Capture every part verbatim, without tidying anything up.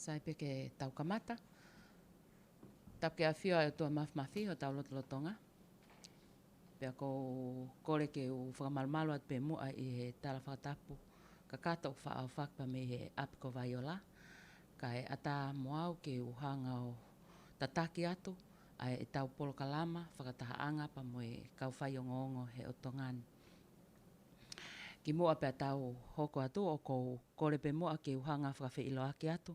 Tae pē ke tau kamata. Tapu ki he ʻafio ʻa e ʻOtua Mafimafi ʻi hotau lotolotonga. Pea ʻoku ou kole ke u fakamalumalu atu pē muʻa ʻi he tala fakatapu kakato ʻoku faʻa ʻaofaki pea mei he ʻapi ko Vaiola. Kae ʻatā mo au ke u hanga ʻo tataki atu ʻa ʻetau polokalama fakatahaʻanga pea mo e kau faiongoongo he ʻotu Tonga ni. Kimuʻa pea tau hoko atu, ʻoku ou kole pē muʻa ke u hanga ʻo fakafeʻiloaki atu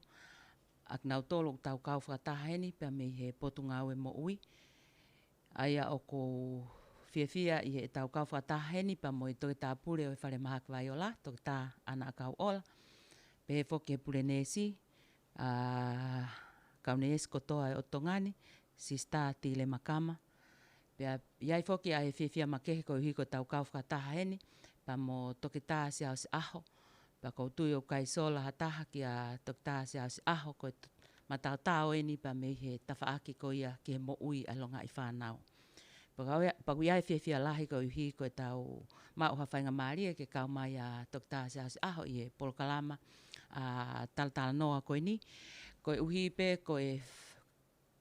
ʻa kinautolu ʻoku tau kau fakataha heni pea mei he Potungāue Moʻui. ʻA ia ʻoku ou fiefia ʻi heʻetau kau fakataha heni pea mo e Toketā Pule ʻo e Falemahaki Vaiola, Toketā ʻAna ʻAkauʻola. Pehē foki ki he Pule Neesi, ʻa e kau neesi kotoa ʻo e ʻotu Tonga ni, Sister Tilema Kama. Pea ʻi ai foki ʻa e fiefia makehe koeʻuhi ko ʻetau kau fakataha heni pea mo Toketā Siaosi ʻAho. Pea ʻoku ou tui ʻoku ʻikai sola ha taha kia Toketā Siaosi ʻAho, ko e t-, mataotao eni pea mei he tafaʻaki ko ia ki he moʻui ʻa e longaʻi fānau. Pea ʻoku ʻi ai, pea ʻoku ʻi ai e fiefia lahi koeʻuhi ko ʻetau maʻu ha faingamālie ke kau mai ʻa Toketā Siaosi ʻAho ʻi he polokalama ʻa e talatalanoa ko eni. Koeʻuhi pē ko e f-,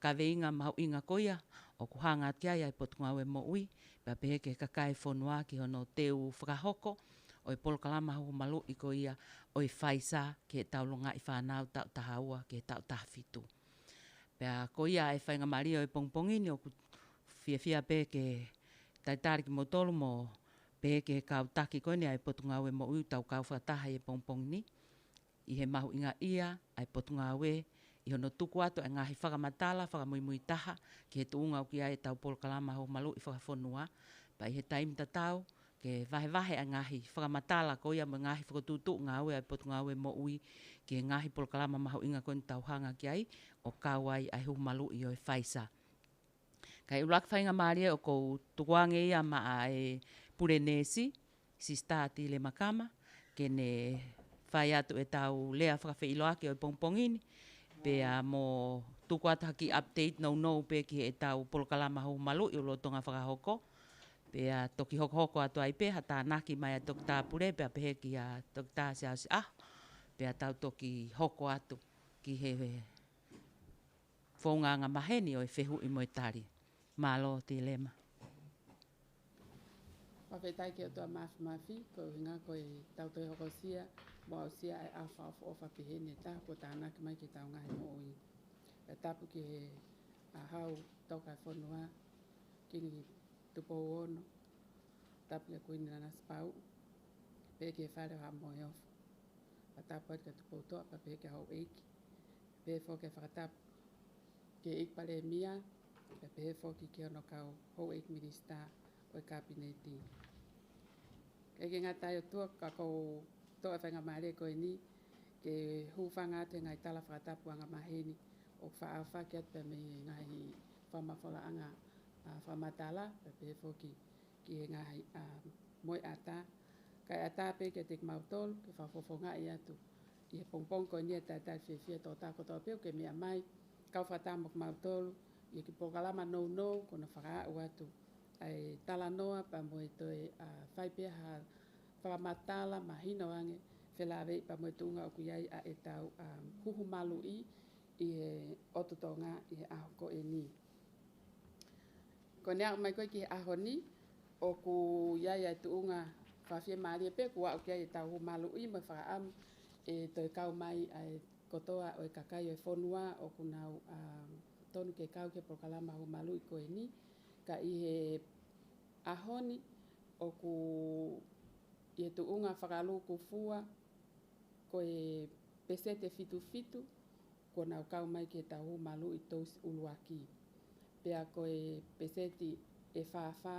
kaveinga mahuʻinga ko ia ʻoku hanga atu ki ai ʻa e Potungāue Moʻui, pea pehē ki he kakai e fonua ki hono teu fakahoko ʻo e polokalama huhu maluʻi ko ia ʻo e Pfizer ki heʻetau longaʻi fānau taʻu taha ua ki he taʻu taha fitu. Pea ko ia e faingamālie ʻo e pongipongi ni, ʻoku fiefia pē ke talitali kimoutolu mo pehē ki he kau taki ko eni ʻa e Potungāue Moʻui ʻoku tau kau fakataha ʻi he pongipongi ni, ʻi he mahuʻingaʻia ʻa e Potungāue ʻi hono tuku atu ʻa e ngaahi fakamatala fakamuimui taha ki he tuʻunga ʻoku ʻi ai ʻetau polokalama huhu maluʻi fakafonua, pea ʻi he taimi tatau ke vahevahe ʻa e ngaahi fakamatala ko ia mo e ngaahi fokotuʻutuʻu ngāue ʻa e Potungāue Moʻui ki he ngaahi polokalama mahuʻinga ko eni ʻoku tau hanga ki ai, ʻo kau ai ʻa e huhu maluʻi ʻo e Pfizer. Kae ʻuluaki faingamālie ʻoku ou tukuange ia maʻa e Pule Neesi, Sister Tilema Kama, ke ne fai atu ʻetau lea fakafeʻiloaki ʻo e pongipongi ni, pea mo tuku atu ha kiʻi update nounou pē ki heʻetau polokalama huhu maluʻi ʻo lolotonga fakahoko. Pea toki hokohoko atu ai pē ha tānaki mai ʻa Toketā Pule, pea pehē kia Toketā Siaosi ʻAho, pea tau toki hoko atu ki he founga angamaheni ʻo e fehuʻi mo e tali. Mālō Tilema. Fakafetaʻi ki he ʻOtua Mafimafi, koeʻuhinga ko ʻetau toe hokosia mo aʻusia ʻa e ʻaho fakaʻofoʻofa pehē ni ʻe taha kuo tānaki mai ki heʻetau ngaahi moʻui. Pea tapu ki he ʻa Hau Tokaʻi Fonua, Kingi Tupou Ono, tapu ki he Kuini Nanasipauʻu, pehē ki he Fale ʻo Haʻa Moheofo. Pea tapu atu ki he Tupoutoʻa, pea pehē ki he houʻeiki, pehē foki e fakatapu ki he ʻEiki Palēmia, pea pehē foki ki hono kau houʻeiki minisitā ʻo e Kapineti. Kae ʻikai ke ngata ai ʻOtua, ka ʻoku ou toʻo e faingamālie ko eni ke hūfanga atu he ngaahi tala fakatapu angamaheni ʻoku faʻa ʻaofaki atu pea mei he ngaahi fakamafolaʻanga, ʻa, fakamatala, pea pehē foki ki he ngaahi, ʻa, moʻui ʻatā. Kae ʻatā pē kiate kimautolu ke fakafofongaʻi atu ʻi he pongipongi ko eni e talitali fiefia ʻa e Toketā kotoa pē ʻoku ke meʻa mai, kau fakataha mo kimautolu ʻi he kiʻi polokalama nounou ko hono fakaaʻu atu ʻa e talanoa pea mo e toe, ʻa, fai pē ha fakamatala mahino ange felāveʻi pea mo e tuʻunga ʻoku ʻi ai ʻa ʻetau, ʻa, huhu maluʻi ʻi he ʻotu Tonga ʻi he ʻaho ko eni. Ko ʻene aʻu mai ko ē ki he ʻaho ni, ʻoku ʻi ai ʻa e tuʻunga fakafiemālie pē kuo aʻu ki ai ʻetau huhu maluʻi mo e fakaʻamu ʻe toe kau mai ʻa e kotoa ʻo e kakai ʻo e fonua ʻoku nau, ʻa, tonu ke kau ki he polokalama huhu maluʻi ko eni. Ka ʻi he ʻaho ni ʻoku ʻi he tuʻunga fakalūkufua ko e peseti ʻe fitu fitu kuo nau kau mai ki heʻetau huhu maluʻi tousi ʻuluaki. Pea ko e peseti ʻe fā fā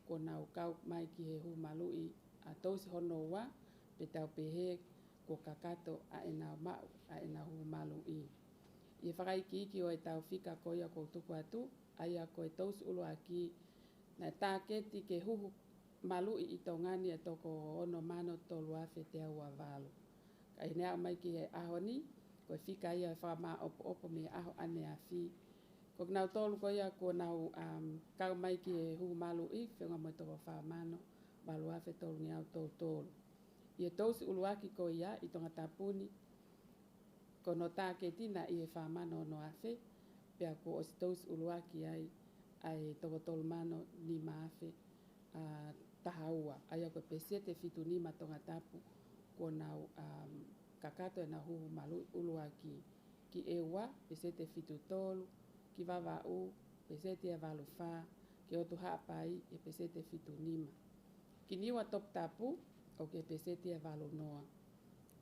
kuo nau kau mai ki he huhu maluʻi ʻa tousi hono ua, pea tau pehē kuo kakato ʻa ʻenau maʻu ʻa ʻenau huhu maluʻi. ʻI he fakaikiiki ʻo ʻetau fika ko ia ʻoku ou tuku atu, ʻa ia ko e tousi ʻuluaki, naʻe tāketi ke huhu maluʻi ʻi Tonga ni ʻe toko ono mano tolu afe teau ua valu. Ka ʻi heʻene aʻu mai ki he ʻaho ni, ko e fika ia ʻe fakamāʻopoʻopo mei he ʻaho ʻaneafi. Ko kinautolu ko ia kuo nau, um, kau mai ki he huhu maluʻi, feʻunga mo e toko fā mano valu afe tolungeau tolu tolu. ʻI he tousi ʻuluaki ko ia ʻi Tongatapu ni, Ko hono tāketi naʻe ʻi he fā mano ono afe, pea kuo ʻosi tousi ʻuluaki ai ʻa e toko tolu mano nima afe, ʻa, taha ua. ʻA ia ko e peseti ʻe fitu nima Tongatapu kuo nau, um, kakato ʻenau huhu maluʻi ʻuluaki. Ki ʻEua, peseti ʻe fitu tolu, ki Vavaʻu, peseti ʻe valu fā, ki ʻOtu Haʻapai, ʻi he peseti ʻe fitu nima. Ki Niua Toputapu, ʻoku ʻi he peseti ʻe valu noa.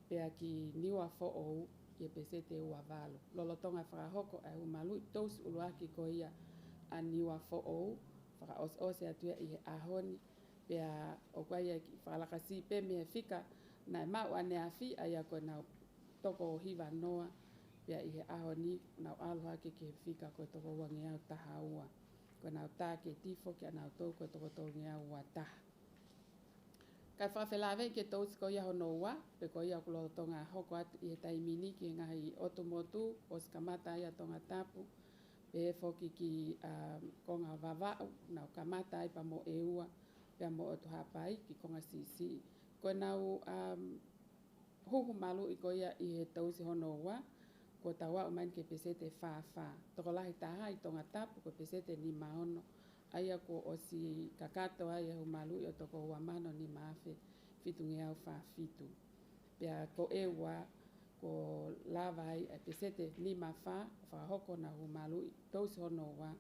Pea ki Niua Foʻou, ʻi he peseti ʻe ua valu. Lolotonga fakahoko ʻa e huhu maluʻi tousi ʻuluaki ko ia ʻa Niua Foʻou, fakaʻosiʻosi atu ia ʻi he ʻaho ni, pea ʻoku ʻi ai ʻa e kiʻi fakalakasi pē mei he fika naʻe maʻu ʻaneafi, ʻa ia ko ʻenau toko hiva noa, pea ʻi he ʻaho ni nau ʻalu hake ki he fika ko e toko uangeau taha ua. Ko ʻenau tāketi foki ʻanautolu ko e toko tolungeau ua taha. Kae fakafelāveʻi ki he tousi ko ia hono ua, pe ko ia ʻoku lolotonga hoko atu ʻi he taimi ni ki he ngaahi ʻotu motu, ʻosi kamata ai ʻa Tongatapu, pehē foki ki, um, konga Vavaʻu, nau kamata ai pea mo ʻEua, pea mo ʻOtu Haʻapai ki konga siʻisiʻi. Ko ʻenau, um, huhu maluʻi ko ia ʻi he tousi hono ua, kuo tau aʻu mai ki he peseti ʻe fā fā. Tokolahi taha ʻi Tongatapu ko e peseti ʻe nima ono, ʻa ia kuo ʻosi kakato ai e huhu maluʻi ʻo e toko ua mano nima afe fitungeau fā fitu. Pea ko ʻEua, kuo lava ai ʻa e peseti ʻe nima fā, fakahoko ʻenau huhu maluʻi tousi hono ua,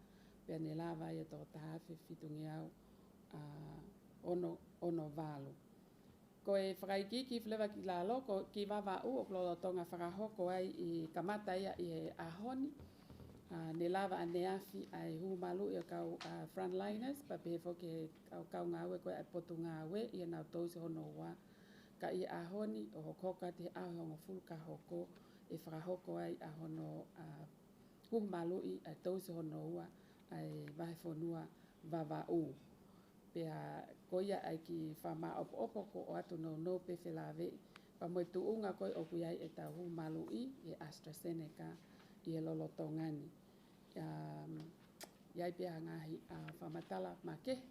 pea ne lava ai ʻa e toko taha afe fitungeau, ʻa, ono, ono valu. Ko e fakaikiiki foki leva ki lalo, ko ki Vavaʻu ʻoku lolotonga fakahoko ai, ʻi kamata ia ʻi he ʻaho ni, ʻa, ne lava ʻaneafi ʻa e huhu maluʻi ʻo e kau, ʻa, frontliners, pea pehē foki ki he kau, kau ngāue ko ē ʻa e Potungāue ʻi heʻenau tousi hono ua. Ka ʻi he ʻaho ni, ʻo hokohoko atu he ʻaho ʻe hongofulu ka hoko, ʻe fakahoko ai ʻa hono, ʻa, huhu maluʻi ʻa e tousi hono ua ʻa e vahefonua Vavaʻu. Pea ko ia ʻa e kiʻi fakamāʻopoʻopo kuo ʻoatu nounou pē felāveʻi, pea mo e tuʻunga ko ē ʻoku ʻi ai ʻetau huhu maluʻi ʻi he AstraZeneca ʻi he lolotonga ni. Um, ʻi ai pē ha ngaahi, ʻa, fakamatala makehe,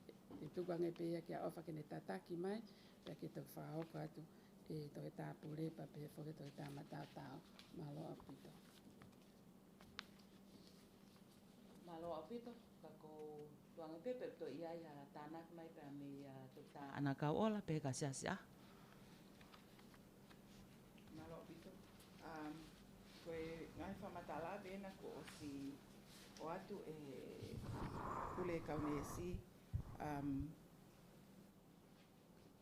ʻe tuku ange pē ia kia ʻOfa ke ne tataki mai, pea ke toki fakahoko atu ʻe Toketā Pule pea pehē foki ʻe Toketā Mataotao. Mālō ʻaupito. Mālō ʻaupito, ka ʻoku ou tuku ange pē pe ʻoku toe ʻi ai ha tānaki mai pea mei a Toketā ʻAna Kauʻola, pea ka siasi ā. Mālō ʻaupito. Um, ko e ngaahi fakamatala pē ena kuo ʻosi ʻoatu ʻe he Pule Kaunesi, um,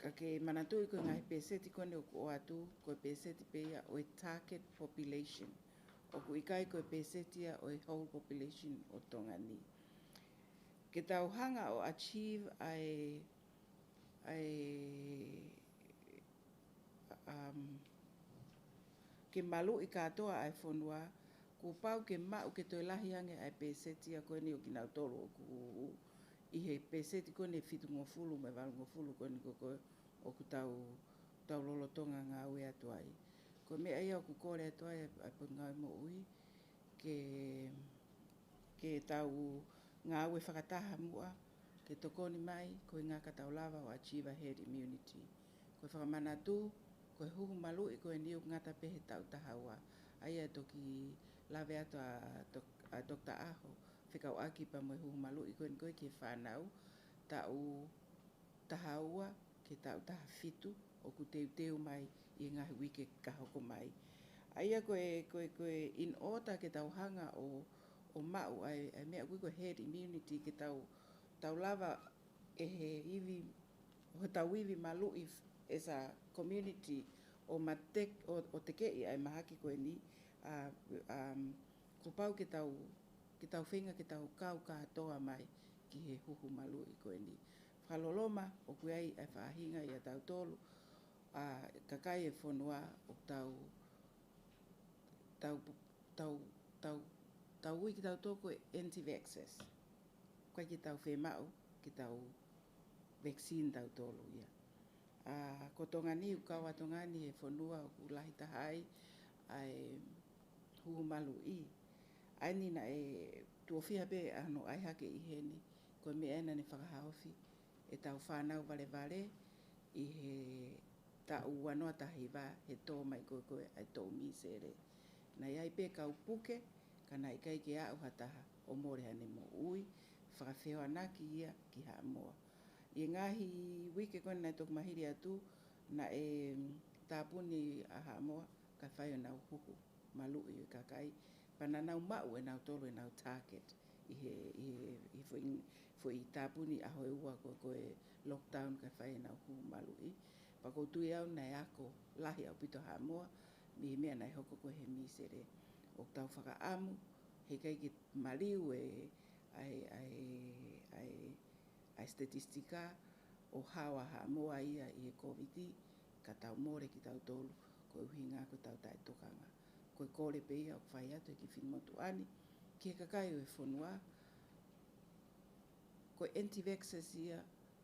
ka ke manatuʻi ko e ngaahi peseti ko eni ʻoku ʻoatu, ko e peseti pē ia ʻo e target population. ʻOku ʻikai ko e peseti ia ʻo e whole population ʻo Tonga ni. Ke tau hanga ʻo achieve ʻa e, ʻa e, um, ke maluʻi kātoa ʻa e fonua, kuo pau ke maʻu ke toe lahi ange ʻa e peseti ia ko eni ʻo kinautolu ʻoku ʻi he peseti ko eni ʻe fitungofulu mo e valungofulu ko eni ko ē ʻoku tau, tau lolotonga ngāue atu ai. Ko e meʻa ia ʻoku kole atu ai ʻa e Potungāue Moʻui ke, ke tau ngāue fakataha muʻa, ke tokoni mai, koeʻuhi ka tau lava ʻo achieve herd immunity. Ko e fakamanatu, ko e huhu maluʻi ko eni ʻoku ngata pē he taʻu taha ua. ʻA ia ʻe toki lave atu ʻa Tok-, ʻa Doctor Aho, fekauʻaki pea mo e huhu maluʻi ko eni ko ē ki he fānau, taʻu taha ua ki he taʻu taha fitu ʻoku teuteu mai ʻi he ngaahi uike ka hoko mai. ʻA ia ko e, ko e, ko e in order ke tau hanga ʻo, ʻo maʻu ʻa e, ʻa e meʻa ʻoku ui ko e herd immunity ke tau, tau lava ʻe he ivi, ʻo tau ivi maluʻi as a community ʻo mate-, ʻo, ʻo tekeʻi ʻa e mahaki ko eni, ʻa, um, kuo pau ke tau ke tau feinga ke tau kau kātoa mai ki he huhu maluʻi ko eni. Fakaloloma, ʻoku ʻi ai ʻa e faʻahinga ʻia tautolu, ʻa e kakai e fonua ʻoku tau, tau, tau, tau, tau ui kitautolu ko e anti-vaxxers. ʻOku ʻikai ke tau fiemaʻu ke tau vaccine tautolu ia. ʻA, ko Tonga ni, ʻoku kau ʻa Tonga ni he fonua ʻoku lahi taha ai ʻa e huhu maluʻi. ʻA eni naʻe tuʻo fiha pē ʻa hono ʻai hake ʻi heni, ko e meʻa ena naʻe fakahaofi ʻetau fānau valevale ʻi he taʻu ua noa taha hiva he tō mai ko ē ko ē ʻa e tō misele. Naʻe ʻi ai pē kau puke, ka naʻe ʻikai ke aʻu ha taha ʻo mole haʻane moʻui, fakafehoanaki ia ki Haʻamoa. ʻI he ngaahi uike ko ē naʻe toki mahili atu, naʻe tāpuni ʻa Haʻamoa kae fai ʻenau huhu maluʻi ʻo e kakai, pea naʻa nau maʻu ʻenautolu ʻenau target ʻi he, ʻi he, ʻi he foʻi, foʻi tāpuni ʻaho ʻe ua ko ē, ko e lockdown kae fai ʻenau huhu maluʻi. Pea ʻoku ou tui au naʻe ako lahi ʻaupito Haʻamoa mei he meʻa naʻe hoko ko ē he misele. ʻOku tau fakaʻamu, heʻikai ke maliu e, ʻa e, ʻa e, ʻa e, ʻa e statistika ʻo hao ʻa Haʻamoa ia ʻi he Kōviti, ka tau mole kitautolu, ko e ʻuhinga ko ʻetau taʻetokanga. Ko e kole pē ia ʻoku fai atu ʻe he kiʻi finemotuʻa ni ki he kakai ʻo e fonua, ko e anti-vaxxers ia,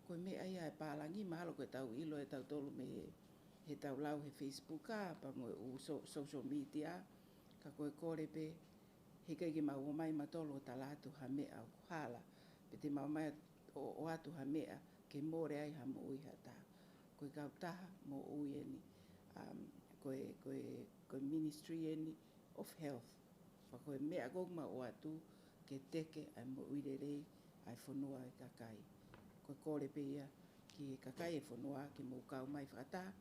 ko e meʻa ia ʻa e pālangi, mahalo ko ʻetau ʻilo ʻe tautolu mei he, heʻetau lau he Facebook ā, pea mo e ʻū so-, social media, ka ko e kole pē, heʻikai ke mau ō mai mautolu ʻo tala atu ha meʻa ʻoku hala, pe te mau ō mai ʻo, ʻoatu ha meʻa ke mole ai ha moʻui ha taha. Ko e kautaha moʻui eni, um, ko e, ko e, ko e Ministry eni of Health. Pea ko e meʻa ʻoku mau ʻoatu ke teke ʻa e moʻui lelei ʻa e fonua ʻo e kakai. Ko e kole pē ia ki he kakai ʻo e fonua ke mou kau mai fakataha,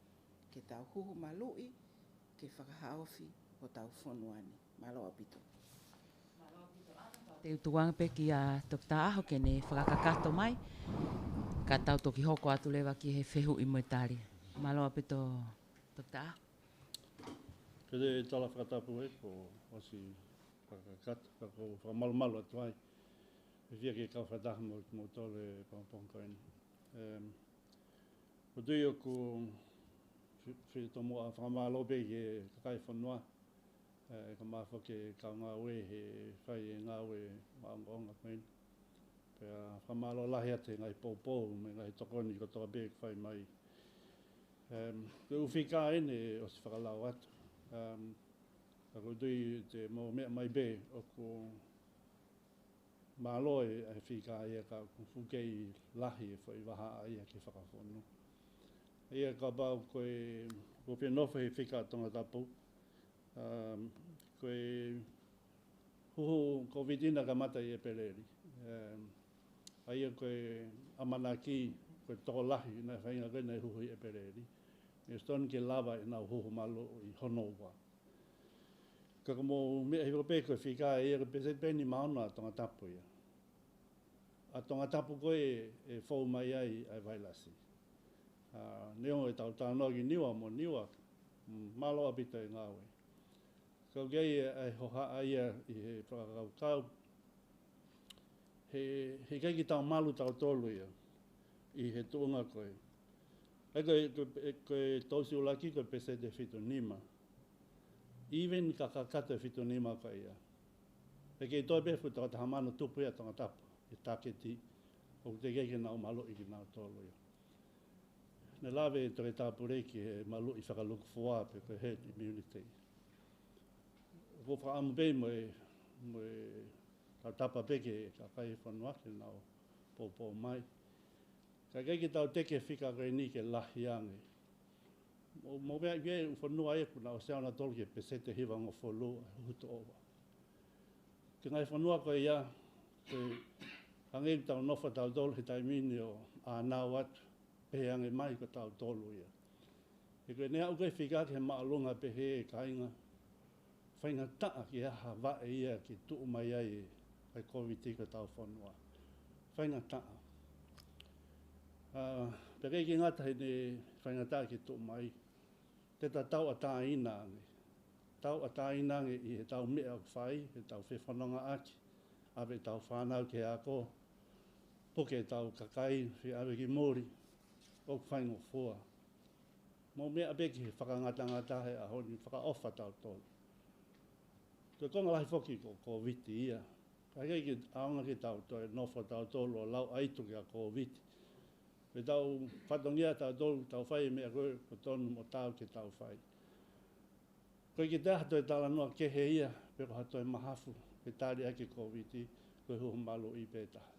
ke tau huhu maluʻi, ke fakahaofi hotau fonua ni. Mālō ʻaupito. Te u tuku ange pē kia Toketā ʻAho ke ne fakakakato mai, ka tau toki hoko atu leva ki he fehuʻi mo e tali. Mālō ʻaupito, Toketā ʻAho. Ko e tala fakatapu ē, kuo ʻosi fakakakato, ka ʻoku ou fakamalumalu atu ai. Fiefia ke kau fakataha mo, mo tole pongipongi ko eni. Em, ʻOku ou tui ʻoku fi-, fie tomuʻa fakamālō pē ki he kakai e fonua, ē, kae ʻumaʻā foki e kau ngāue he fai e ngāue maʻongoʻonga ko eni. Pea fakamālō lahi atu he ngaahi poupou mo e ngaahi tokoni kotoa pē kuo fai mai. Em, ko e ʻū fika eni ʻosi fakalau atu. Em, ka ʻoku ou tui te mou meʻa mai pē ʻoku mālō e, e fika ia ka ʻoku fuʻu kei lahi e foʻi vahaʻa ia ki he fakafonu. Ia kapau ko e, ʻoku ou fie nofo he fika Tongatapu, um, ko e huhu Kōviti naʻe kamata ʻi ʻEpeleli. Um, ʻa ia ko e ʻamanaki, ko e tokolahi naʻe feinga ko ē naʻe huhu ʻi ʻEpeleli. Naʻe ʻosi tonu ke lava ʻenau huhu maluʻi hono ua. Ka ʻoku mou meʻa hifo pē ko e fika ia ko e peseti pē ʻe nima ono ʻa Tongatapu ia. ʻA Tongatapu ko ē ʻe fou mai ai ʻa e vailasi. ʻA, neongo ʻetau talanoa ki Niua mo Niua, mm, mālō ʻaupito e ngāue. Ka ʻoku ʻi ai e, e hohaʻa ia ʻi he fakakaukau, he, heʻikai ke tau malu tautolu ia ʻi he tuʻunga ko ē. ʻA ia ko e, ko e, ko e tousi ʻuluaki ko e peseti ʻe fitu nima. Even ka kakato e fitu nima ko ia, ʻe kei toe pē fuʻu toko taha mano tupu ia Tongatapu ʻi he tāketi, ʻoku teʻeki ke nau maluʻi kinautolu ia. Naʻe lave ʻe Toketā Pule ki he maluʻi fakalukufua pe ko e herd immunity. ʻOku ou fakaʻamu pē mo e, mo e tautapa pē ki he kakai e fonua ke nau poupou mai. Ka ʻikai ke tau teke e fika ko eni ke lahi ange. Mou, mou meaʻi pē ʻū fonua ia kuo nau ʻosi ʻalu nautolu ki he peseti ʻe hivangofulu ʻa e huhu toʻova. Ki he ngaahi fonua ko ia, ke hangē ʻoku tau nofo tautolu he taimi ni ʻo ʻānau atu, pehē ange mai ko tautolu ia. He ko ʻene aʻu ko ē e fika ki he māʻolunga pehē, kāinga, faingataʻa ke ʻi ai ha vaʻe ia ke tuʻu mai ai e, ʻa e Kōviti ki hotau fonua. Faingataʻa. ʻA, pea ʻikai ke ngata heʻene faingataʻa ke tuʻu mai, te ta tauʻatāina ange. Tauʻatāina ange ʻi heʻetau meʻa ʻoku fai, heʻetau fefonongaʻaki, ʻave ʻetau fānau ki he ako, puke ʻetau kakai, fie ʻave ki muli, ʻoku faingofua. Mou meʻa pē ki he fakangatangata he ʻaho ni, fakaʻofa tautolu. Ko e konga lahi foki ko e Kōviti ia. Ka ʻikai ke ʻaonga ke tau toe nofo tautolu ʻo lauʻaitu ki he Kōviti. Ko ʻetau fatongia tautolu, tau fai e meʻa ko ē, ʻoku tonu mo taau ke tau fai. ʻOku ʻikai ke toe ʻi ai ha toe talanoa kehe ia, pe ko ha toe mahafu, ke tali ʻaki e Kōviti, ko e huhu maluʻi pē taha.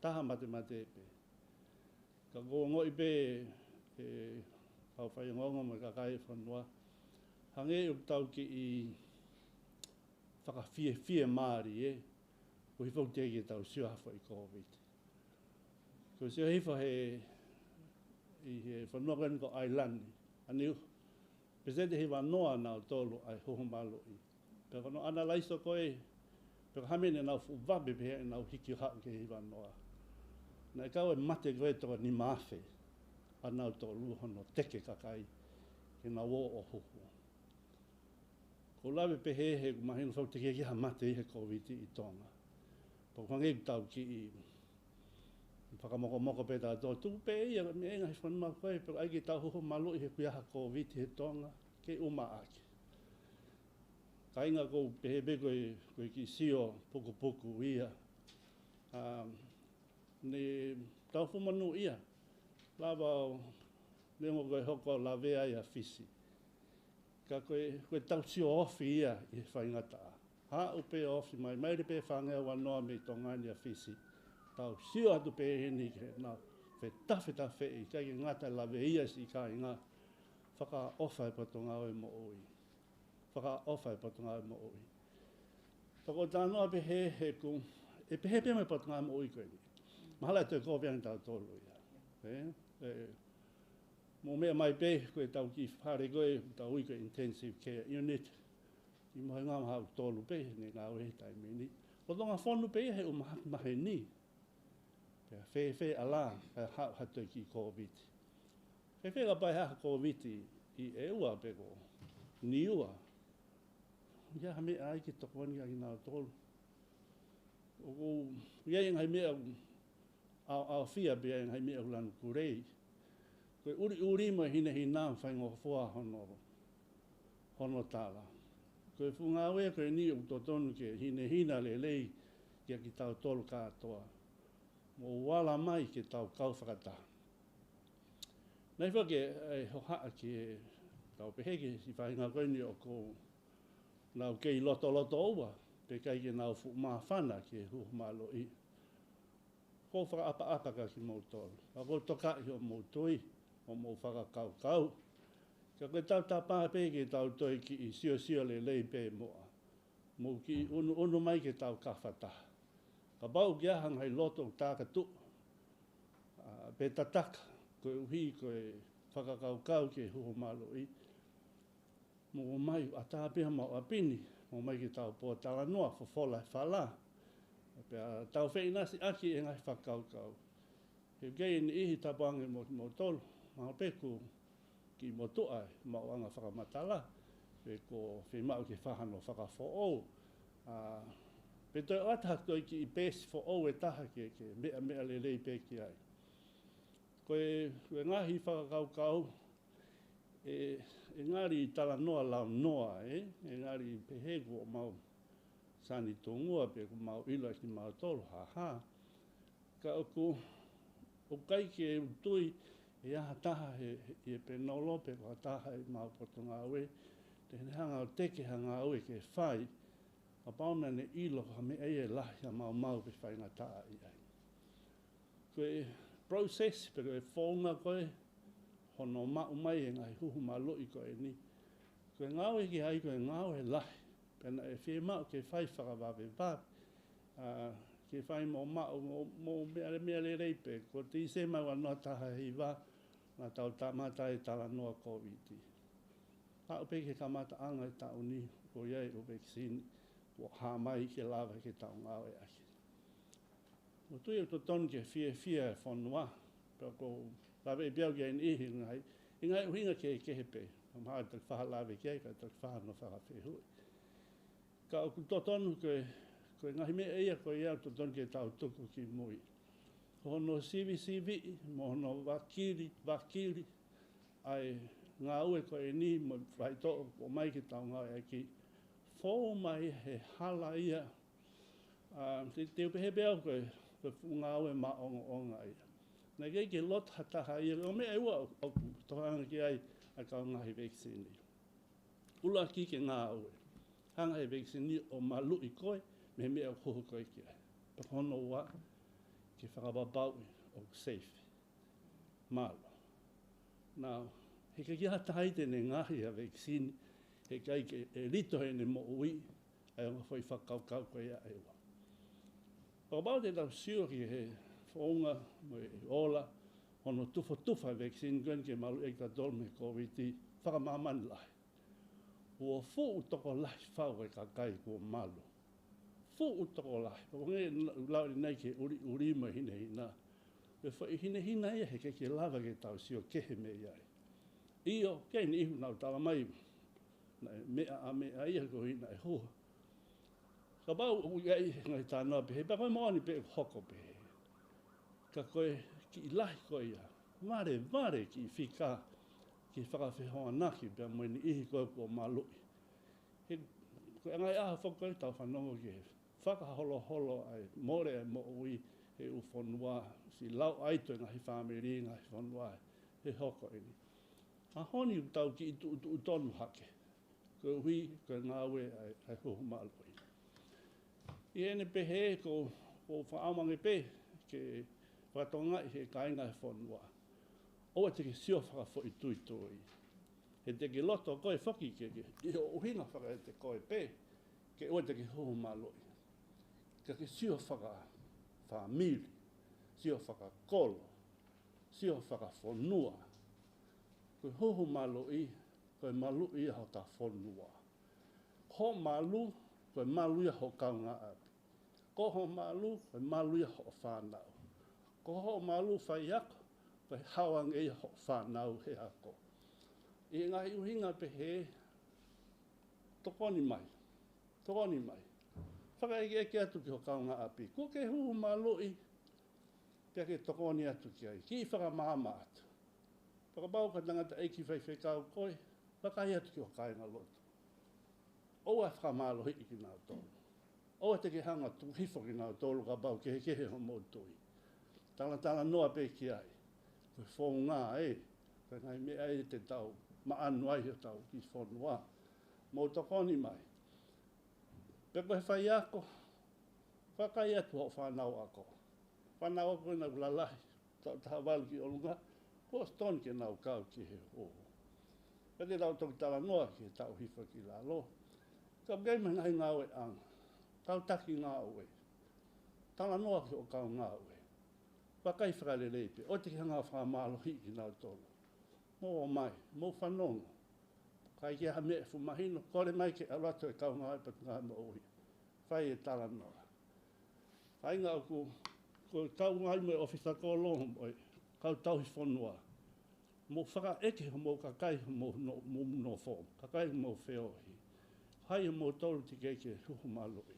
Taha matemate pē. Ka ʻoku ou ongoʻi pē, ʻe, kau faiongoongo mo e kakai e fonua. Hangē ʻoku tau kiʻi fakafiefia mālie, ko hifo te ke tau sio hafo ʻi Kōviti. Ko e sio hifo he, ʻi he fonua ko eni ko ʻAilani, ʻa Niu, peseti hiva noa nautolu ʻa e huhu maluʻi. Pea ko hono ʻanalaiso ko ē, pea ko e hā e meʻa naʻa nau fuʻu vape pē he naʻa nau hiki haʻu ki he hiva noa. Naʻe kau e mate ko ē toko nima afe ʻa nautolu hono teke kakai ke nau ō ʻo huhu. Ko e lave pehē he ʻoku mahino fau te ke ʻikai ha mate ʻi he Kōviti ʻi Tonga. Pea ʻoku hangē ʻoku tau kiʻi fakamokomoko pē tautolu, tuku pē ia, meʻa e ngaahi fonua ko ē, pea ʻai ke tau huhu maluʻi he ʻoku ʻikai ha Kōviti ʻi Tonga, ke ʻumaʻā ʻaki. Kāinga, ʻoku ou pehē pē ko e, ko e kiʻi sio pukupuku ia. ʻA, ne tau fuʻu monūʻia. Lava ʻo, neongo ko e hoko ʻo lavea ai ʻa Fisi. Ka ko e, ko e tau sio ofi ia ʻi he faingataʻa. Haʻu pē ofi mai, maile pē fāngeau ua noa mei Tonga ni ʻa Fisi. Tau sio atu pē heni ke nau fetafetafeʻi, ʻikai ke ngata ʻi he lavea siʻi kāinga. Fakaʻofa e potungāue moʻui. Fakaʻofa e potungāue moʻui. Pea ʻoku ou talanoa pehē he ʻoku, ʻe pehē pē mo e potungāue moʻui ko eni. Mahalo ʻe toe kovi ange tautolu ia. ʻE, ʻe, mou meʻa mai pē, ko e tau kiʻi fale ko ē, tau ui ko e intensive care unit. Kiʻi mohenga mahalo tolu pē, ne ngāue he taimi ni. Lolotonga fonu pē ia he ʻū mahaki maheni. Pea fēfē ʻa e lā, pea haʻu ha toe kiʻi Kōviti. Fēfē kapau ʻe haʻu ha Kōviti ʻi ʻEua pe ko Niua. ʻIkai ha meʻa ai ke tokoni kia kinautolu. ʻOku ʻi ai e ngaahi meʻa ʻaoʻaofia pea ʻi ai e ngaahi meʻa ʻoku lanu kulei. Ko e ʻuliʻuli mo e hinehina ʻoku faingofua hono, hono tala. Ko e fuʻu ngāue ko eni ʻoku totonu ke hinehina lelei kia kitautolu kātoa. Mou ala mai ke tau kau fakataha. Naʻe ʻi ai foki e hohaʻa ke tau pehē ki he siʻi faʻahinga ko eni ʻoku nau kei lotolotoua, pea ʻikai ke nau fuʻu māfana ki he huhu maluʻi. ʻOku ou fakaʻapaʻapa kia kimoutolu. Pea ʻoku ou tokaʻi hoʻomou tui, hoʻomou fakakaukau. Ka ko e tautapa pē ke tau toe kiʻi siosio lelei pē muʻa. Mou kiʻi ʻunuʻunu mai ke tau kau fakataha. Kapau ʻoku ʻi ai ha ngaahi loto ʻoku takatuʻu, ʻa, pe tataka, koeʻuhi ko e fakakaukau ki he huhu maluʻi. Mou ō mai ʻo ʻatā pē homou ʻapi ni, mou ō mai ke tau pōtalanoa, fofola e fala. Pea tau feʻinasiʻaki e ngaahi fakakaukau. He ʻoku ʻi ai e niʻihi, tapu ange mo kimoutolu, mahalo pē ʻoku kiʻi motuʻa e maʻuʻanga fakamatala, pe ʻoku fiemaʻu ke fai hano fakafoʻou. ʻA, pe toe ʻoatu ha toe kiʻi peesi foʻou ʻe taha ke, ke meʻa, meʻa lelei pē ki ai. Ko e, ko e ngaahi fakakaukau, ʻe, ʻe ngali talanoa launoa, ē? ʻE ngali pehē kuo mau sani tungua pe kuo mau ʻilo ʻe kimautolu, ha ha. Ka ʻoku, ʻoku ʻikai ke u tui ʻe ʻi ai ha taha he, he, he panel pe ko ha taha ʻi homau potungāue te ne hanga ʻo teke ha ngāue ke fai, kapau naʻa ne ʻilo ko ha meʻa ia ʻe lahi ʻa e maumau pe faingataʻa ʻi ai. Ko e process pe ko e founga ko ē hono maʻu mai e ngaahi huhu maluʻi ko eni. Ko e ngāue ki ai ko e ngāue lahi. Pea naʻe fiemaʻu ke fai fakavavevave. ʻA, ke fai mo maʻu, mo, mo meʻa le, meʻa lelei pē. Ko Tīsema ua noa taha hiva, naʻa tau kamata e talanoa Kōviti. Aʻu pē ki he kamataʻanga e taʻu ni, ʻoku ʻi ai e ʻū vaccine, kuo hā mai ke lava ke tau ngāueʻaki. ʻOku ou tui ʻoku totonu ke fiefia e fonua, pea ʻoku ou lave pē au ki ai ni he ngaahi, he ngaahi ʻuhinga kehekehe pē, mahalo te u faʻa lave ki ai, ka te u faʻa hano fakafehuʻi. Ka ʻoku totonu ko e, ko e ngaahi meʻa ia ko ia ʻoku totonu ke tau tuku ki mui. Ko hono sivisiviʻi, mo hono vakili, vakili, ʻa e ngāue ko eni mo e faitoʻo ʻoku ʻomai ke tau ngāueʻaki. Fou mai he hala ia, ʻa, te, te u pehē pē au ko e, ko e fuʻu ngāue maʻongoʻonga ia. Naʻe ʻikai ke loto ha taha ia, ʻo meʻa ʻe ua ʻoku, ʻoku tokanga ki ai ʻa e kau ngaahi vaccine. ʻUluaki ke ngāue. Hanga he vaccine ʻo maluʻi koe, mei he meʻa ʻoku huhu koe ki ai. Pea ko hono ua, ke fakapapauʻi ʻoku safe. Mālō. Now, he ʻikai ke ʻi ai ha taha ia te ne ngaohi ha vaccine, he ʻikai ke ʻelito heʻene moʻui, ʻa e ongo foʻi fakakaukau ko ia ʻe ua. Fakapapau te tau sio ki he founga mo e ola hono tufotufa e vaccine ko eni ke maluʻi kitautolu mei he Kōviti fakamāmani lahi. Kuo fuʻu tokolahi fau e kakai kuo malu. Fuʻu tokolahi. Pea ko e lau ʻanenai ki he ʻuliʻuli mo e hinehina. Ko e foʻi hinehina ia he ʻikai ke lava ke tau sio kehe mei ai. ʻIo, ʻoku ʻi ai e niʻihi ʻoku nau tala mai naʻe meʻa ʻa meʻa ia ko ē naʻe huhu. Kapau ʻoku ʻi ai e ngaahi talanoa pehē, pea ko e moʻoni pē ʻoku hoko pehē. Ka ko e kiʻi lahi ko ia, valevale kiʻi fika ke fakafehoanaki pea mo e niʻihi ko ē kuo maluʻi. He, ko e ngaahi ʻaho foki ko ē tau fanongo ki he fakaholoholo ʻa e mole ʻa e moʻui he ʻū fonua, siʻi lauʻi atu e ngaahi fāmili, ngaahi fonua he hoko eni. ʻAho ni ʻoku tau kiʻi tuʻutuʻu tonu hake. Koeʻuhi ko e ngāue ʻa e, ʻa e huhu maluʻi. ʻI heʻene pehē ko, ko faʻamange pē ke fakatokangaʻi he kāinga he fonua. ʻOua te ke sio fakafoʻituitui. He te ke loto koe foki ke, ke, ʻi hoʻo ʻuhinga fakaete koe pē, ke ʻoua te ke huhu maluʻi. Ka ke sio fakafāmili, sio fakakolo, sio fakafonua. Ko e huhu maluʻi, ko e maluʻi ia hota fonua. Ko hoʻo malu, ko e malu ia ho kaungāʻapi. Ko hoʻo malu, ko e malu ia hoʻo fānau. Ko hoʻo malu faiako, ko e hao ange ia hoʻo fānau he ako. ʻI he ngaahi ʻuhinga pehē, tokoni mai. Tokoni mai. Fakaʻekeʻeke atu ki ho kaungāʻapi. Kuo ke huhu maluʻi, pea ke tokoni atu ki ai. Kiʻi fakamaama atu. Fakapapau ko e tangataʻeiki faifekau koe, vakai atu ki ho kāingalotu. ʻOua ʻe fakamālohiʻi kinautolu. ʻOua te ke hanga ʻo tuku hifo kinautolu kapau kehekehe hoʻomou tui. Talatalanoa pē ki ai. Ko e founga ē, ko e ngaahi meʻa ē te tau maʻanu ai hotau kiʻi fonua. Mou tokoni mai. Pea ko e faiako, vakai atu hoʻo fānau ako. Fānau ako ʻoku nau lalahi, taʻu taha valu ki ʻolunga, kuo ʻosi tonu ke nau kau ki he huhu. Pea te tau toki talanoa ki he taʻu hifo ki lalo. Ka ʻoku ʻi ai mo e ngaahi ngāueʻanga. Kau taki ngāue. Talanoa ki hoʻo kau ngāue. Vakai fakalelei pē, ʻoua te ke hanga ʻo fakamālohiʻi kinautolu. Mou ō mai, mou fanongo. Ka ʻi ai ha meʻa ʻe fuʻu mahino, kole mai ke ʻalu atu e kau ngāue Potungāue Moʻui. Fai e talanoa. Kāinga ʻoku, ko e kau ngāue mo e ʻōfisa kolo, mo e kau tauhi fonua. Mou fakaʻeke homou kakai, homou no-, mou nofo, kakai mou feohi. Hai hoʻomoutolu teʻeki ke huhu maluʻi.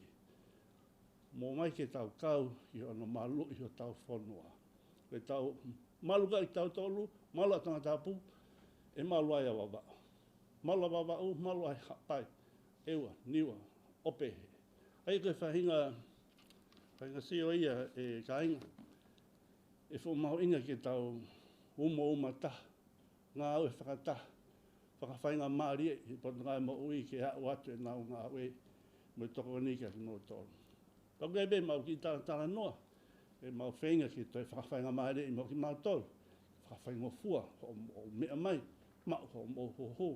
Mou ō mai ke tau kau ʻi hono maluʻi hotau fonua. Ke tau malu ʻa kitautolu, malu ʻa Tongatapu, ʻe malu ai ʻa Vavaʻu. Malu ʻa Vavaʻu, malu ai Haʻapai, ʻEua, Niua, ʻo pehē. ʻA ia ko e faʻahinga, faʻahinga sio ia ʻe kāinga, ʻe fuʻu mahuʻinga ke tau umauma taha, ngāue fakataha, fakafaingamālie ʻi he Potungāue Moʻui ke aʻu atu ʻenau ngāue mo e tokoni kia kimoutolu. Pea ko e pē ʻemau kiʻi talatalanoa, ʻemau feinga ke toe fakafaingamālieʻi mo kimautolu, fakafaingofua, hoʻo, hoʻo meʻa mai, maʻu hoʻomou huhu.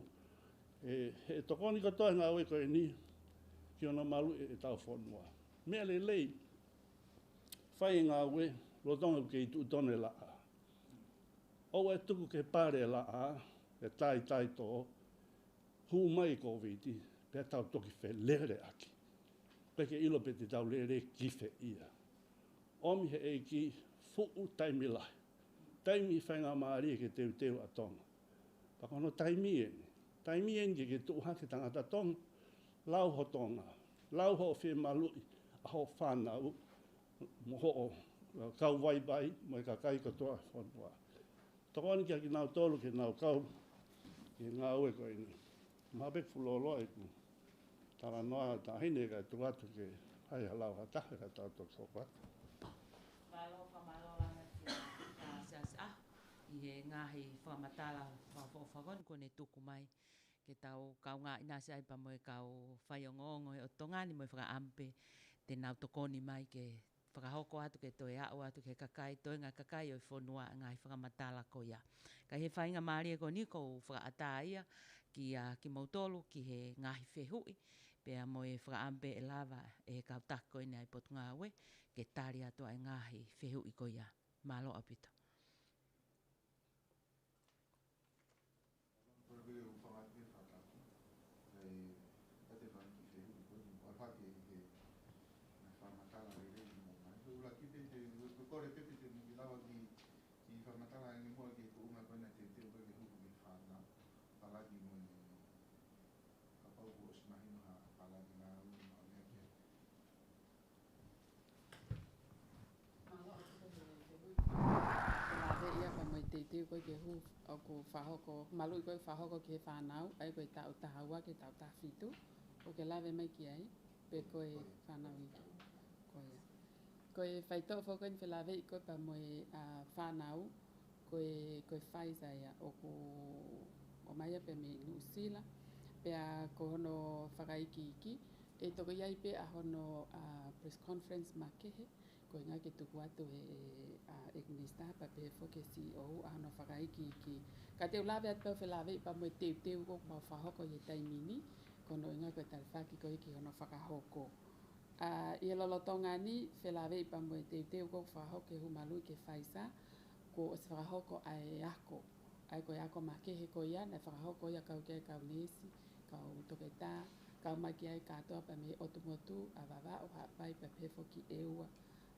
ʻE, he tokoni kotoa e ngāue ko eni, ki hono maluʻi ʻetau fonua. Meʻa lelei, fai e ngāue, lolotonga ʻoku kei tuʻu tonu e laʻā. ʻOua ʻe tuku ke pale e laʻā, ʻe taitai tō, hū mai e Kōviti, pea tau toki feleleʻaki. Pea ke ʻilo pe te tau lele ki fē ia. ʻOmi he ʻEiki fuʻu taimi lahi. Taimi faingamālie ke teuteu ʻa Tonga. Pea ko hono taimi eni. Taimi eni ke ke tuʻu hake tangata Tonga. Lau ho Tonga. Lau hoʻo fiemaluʻi ʻa hoʻo fānau. Mo hoʻo, uh, kau vaivai, mo e kakai kotoa e fonua. Tokoni kia kinautolu ke nau kau ki he ngāue ko eni. Mahalo pē ʻoku fuʻu lōloa ʻeku talanoa, Taʻahine, kae tuku atu ke ʻai ha lau ha taha kae tau toki hoko atu. Mālō, fakamālō lahi atu kia Siaʻa ʻi he ngaahi fakamatala fakaʻofoʻofa ko eni kuo ne tuku mai ke tau kaungāʻi naʻa si ai pea mo e kau faiongoongo he ʻo Tonga ni mo e fakaʻamu pē te nau tokoni mai ke fakahoko atu ke toe aʻu atu ki he kakai, toenga kakai ʻo e fonua ʻa e ngaahi fakamatala ko ia. Ka ʻi he faingamālie ko eni ʻoku ou fakaʻatā ia kia kimoutolu ki he ngaahi fehuʻi, pea mo e fakaʻamu pē ʻe lava ʻe he kau taki ko eni ʻa e Potungāue ke tali atu ʻa e ngaahi fehuʻi ko ia. Mālō ʻaupito. Kole ke u hūfanga atu he fakatapu. ʻE, ʻa e fanga kiʻi fehuʻi ko eni, ʻoku ʻi ai ha kiʻi, kiʻi ngaahi fakamatala lelei mo mai. Ko e ʻuluaki pē te, ko e kole pē te, te mou kiʻi lava kiʻi, kiʻi fakamatala ange muʻa ki he tuʻunga ko ena teuteu ko ē ke hū ki he fānau. Palani mo e, kapau kuo ʻosi mahino ha palani ngāue mo e meʻa kehe. Mālō ʻaupito he fehuʻi. Lave ia pea mo e teuteu ko ē ke hū ʻoku fakahoko, maluʻi ko ē fakahoko ki he fānau, ʻa ia ko e taʻu taha ua ki he taʻu taha fitu, ʻoku ke lave mai ki ai, pe ko e fānau iiki. Ko ia. Ko e faitoʻo foki ko eni felāveʻi ko ē pea mo e, ʻa, fānau, ko e, ko e Pfizer ia ʻoku ʻomai ia pē mei Nuʻusila, pea ko hono fakaikiiki, ʻe toki ʻi ai pē ʻa hono, ʻa, press conference makehe, ko e ʻuhinga ke tuku atu ʻe he, ʻa, ʻEiki Minisitā pea pehē foki ʻe he C E O ʻa hono fakaikiiki. Ka te u lave atu pē ʻo felāveʻi pea mo e teuteu ko ē ʻoku mau fakahoko ʻi he taimi ni, ko hono ʻuhinga ko e talifaki ko ē ki hono fakahoko. ʻA, ʻi he lolotonga ni, felāveʻi pea mo e teuteu ko ē ʻoku fakahoko ke hū maluʻi ki he Pfizer, kuo ʻosi fakahoko ʻa e ako. ʻA ia ko e ako makehe ko ia, naʻe fakahoko ia kau ki ai kau neesi, kau toketā, kau mai ki ai kātoa pea mei he ʻotu motu, ʻa Vavaʻu, Haʻapai pea pehē foki ʻEua.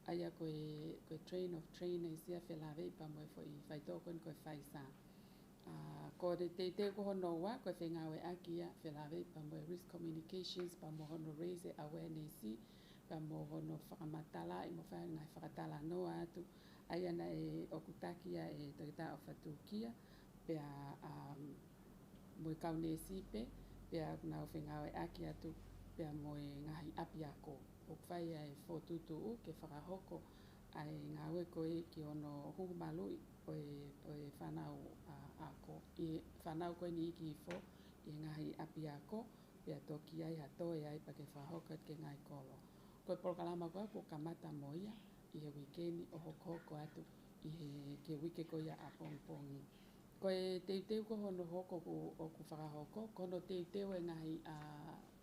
ʻA ia ko e, ko e train of trainers ia felāveʻi pea mo e foʻi faitoʻo ko eni ko e Pfizer. ʻA, ko e teuteu ko hono ua, ko e fengāueʻaki ia felāveʻi pea mo e risk communications, pea mo hono raise awareness, pea mo hono fakamatalaʻi mo fai ngaahi fakatalanoa atu, ʻa ia naʻe ʻoku taki ia ʻe Toketā ʻOfa Tūkia, pea, um, mo e kau neesi pē, pea nau fengāueʻaki atu, pea mo e ngaahi ʻapiako. ʻOku fai ʻa e fokotuʻutuʻu ke fakahoko ʻa e ngāue ko ē ki hono hū maluʻi ʻo e, ʻo e fānau, ʻa, ako, ʻi he fānau ko eni iiki hifo ʻi he ngaahi ʻapiako, pea toki ʻi ai ha toe ai pea ke fakahoko atu ki he ngaahi kolo. Ko e polokalama ko ē kuo kamata mo ia ʻi he uike ni ʻo hokohoko atu ʻi he, ki he uike ko ia ʻapongipongi. Ko e teuteu ko hono hoko ʻoku, ʻoku fakahoko, ko hono teuteu e ngaahi, ʻa,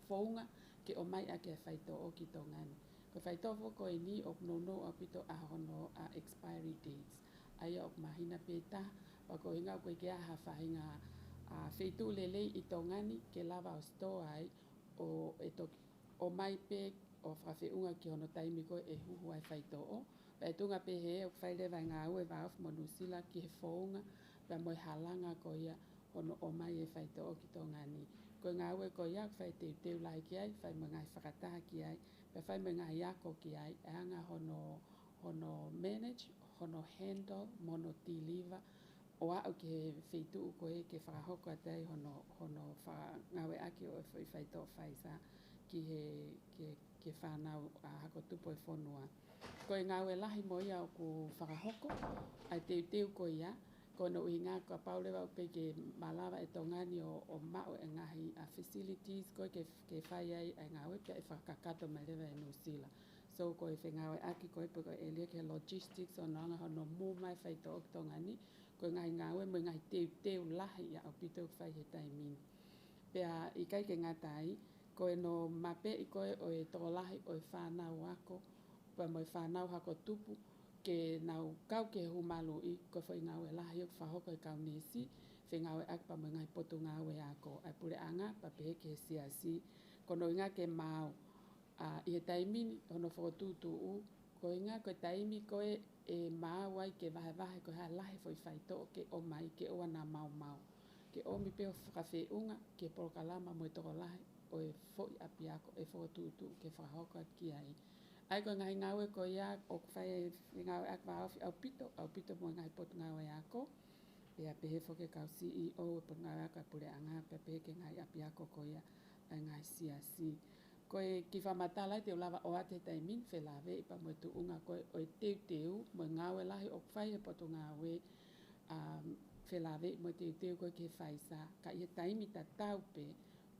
founga ke ʻomai ʻaki e faitoʻo ki Tonga ni. Ko e faitoʻo foki ko eni ʻoku nounou ʻaupito ʻa hono, ʻa, expiry dates. ʻA ia ʻoku māhina pē taha, pea ko e ʻuhinga ʻoku ʻikai ke ʻi ai ha faʻahinga, ʻa, feituʻu lelei ʻi Tonga ni ke lava ʻo store ai ʻo ʻe toki ʻomai pē ʻo fakafeʻunga ki hono taimi ko ē ʻe huhu ai e faitoʻo. Pea ʻi he tuʻunga pehē ʻoku fai leva e ngāue vāofi mo Nuʻusila ki he founga pea mo e halanga ko ia hono ʻomai e faitoʻo ki Tonga ni. Ko e ngāue ko ia ʻoku fai e teuteu lahi ki ai, fai mo e ngaahi fakataha ki ai, pea fai mo e ngaahi ako ki ai, ʻa e anga hono, hono manage, hono handle, mo hono deliver, ʻo aʻu ki he feituʻu ko ē ke fakahoko atu ai hono, hono fa-, ngāueʻaki ʻo e foʻi faitoʻo Pfizer ki he, ki he, ki he fānau, ʻa, hako tupu ʻo e fonua. Ko e ngāue lahi mo ia ʻoku fakahoko, ʻa e teuteu ko ia, ko hono ʻuhinga kapau leva ʻoku ʻikai ke malava ʻe Tonga ni ʻo, ʻo maʻu e ngaahi, ʻa, facilities ko ē ke, ke fai ai ʻa e ngāue pea ʻe fakakakato mai leva ʻe Nuʻusila. So ko e fengāueʻaki ko ē pe ko e ʻēlia ki he logistics ʻo hono anga hono move mai e faitoʻo ki Tonga ni, ko e ngaahi ngāue mo e ngaahi teuteu lahi ia ʻaupito ʻoku fai he taimi ni. Pea ʻikai ke ngata ai, ko hono mapeʻi ko ē ʻo e tokolahi ʻo e fānau ako, pea mo e fānau hako tupu, ke nau kau ki he hū maluʻi, ko e foʻi ngāue lahi ʻoku fakahoko ʻe he kau neesi, fengāueʻaki pea mo e ngaahi potungāue ako, ʻa e puleʻanga, pea pehē ki he siasi, ko hono ʻuhinga ke maau, ʻa, ʻi he taimi ni, hono fokotuʻutuʻu, ko e ʻuhinga ko e taimi ko ē ʻe maau ai ke vahevahe ko e hā e lahi e foʻi faitoʻo ke ʻomai ke ʻoua naʻa maumau. Ke ʻomi pē ʻo fakafeʻunga ki he polokalama mo e tokolahi ʻo e foʻi ʻapiako ʻe fokotuʻutuʻu ke fakahoko atu ki ai. ʻA ia ko e ngaahi ngāue ko ia ʻoku fai ʻe he ngāueʻaki vāofi ʻaupito, ʻaupito mo e ngaahi potungāue ako. Pea pehē foki ki he kau C E O ʻo e potungāue ako ʻa e puleʻanga, pea pehē ki he ngaahi ʻapiako ko ia ʻa e ngaahi siasi. Ko e kiʻi fakamatala ia te u lava ʻo ʻoatu he taimi ni felāveʻi pea mo e tuʻunga ko ē ʻo e teuteu mo e ngāue lahi ʻoku fai ʻe he potungāue, um, felāveʻi mo e teuteu ko ē ki he Pfizer, ka ʻi he taimi tatau pē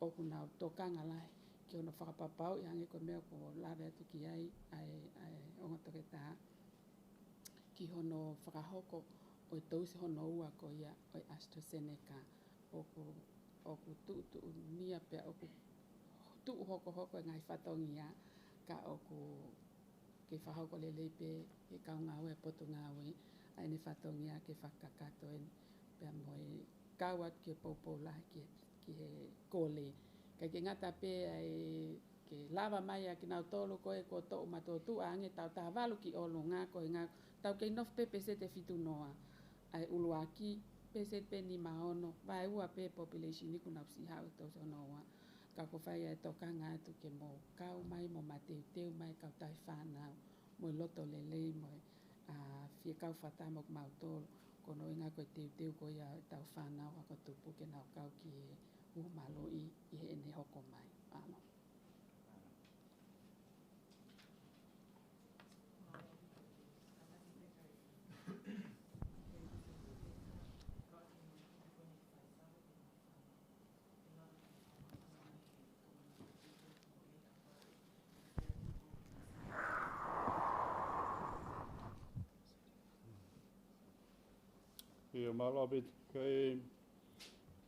ʻoku nau tokanga lahi ki hono fakapapauʻi hangē ko e meʻa kuo lave atu ki ai ʻa e, ʻa e ongo toketā, ki hono fakahoko ʻo e tousi hono ua ko ia ʻo e AstraZeneca. ʻOku, ʻoku tuʻutuʻunia pea ʻoku tuʻu hokohoko e ngaahi fatongia, ka ʻoku ke fakahoko lelei pē he kau ngāue ʻa e Potungāue ʻa ʻene fatongia ke fakakakato eni pea mo e kau atu ki he poupou lahi ki, ki he kole. Kae ʻikai ke ngata pē ai ke lava mai ʻa kinautolu ko ē kuo toʻo matuʻotuʻa ange tau taha valu ki ʻolunga ko e ngāue tau kei nofo pē peseti ʻe fitu noa. ʻA e ʻuluaki, peseti pē nima ono, vaeua pē population ʻoku nau ʻosi haʻu he tausaonoa. Ka ko e fai ʻa e tokanga atu ke mou kau mai mo mateuteu mai kautaha fānau, mo e loto lelei mo e, ʻa, fie kau fakataha mo kimautolu, ko hono ʻuhinga ko e teuteu ko ia ʻetau fānau ako tupu ke nau kau ki he huhu maluʻi ʻi heʻene hoko mai. Mālō. ʻIo, mālō ʻaupito. Ko e,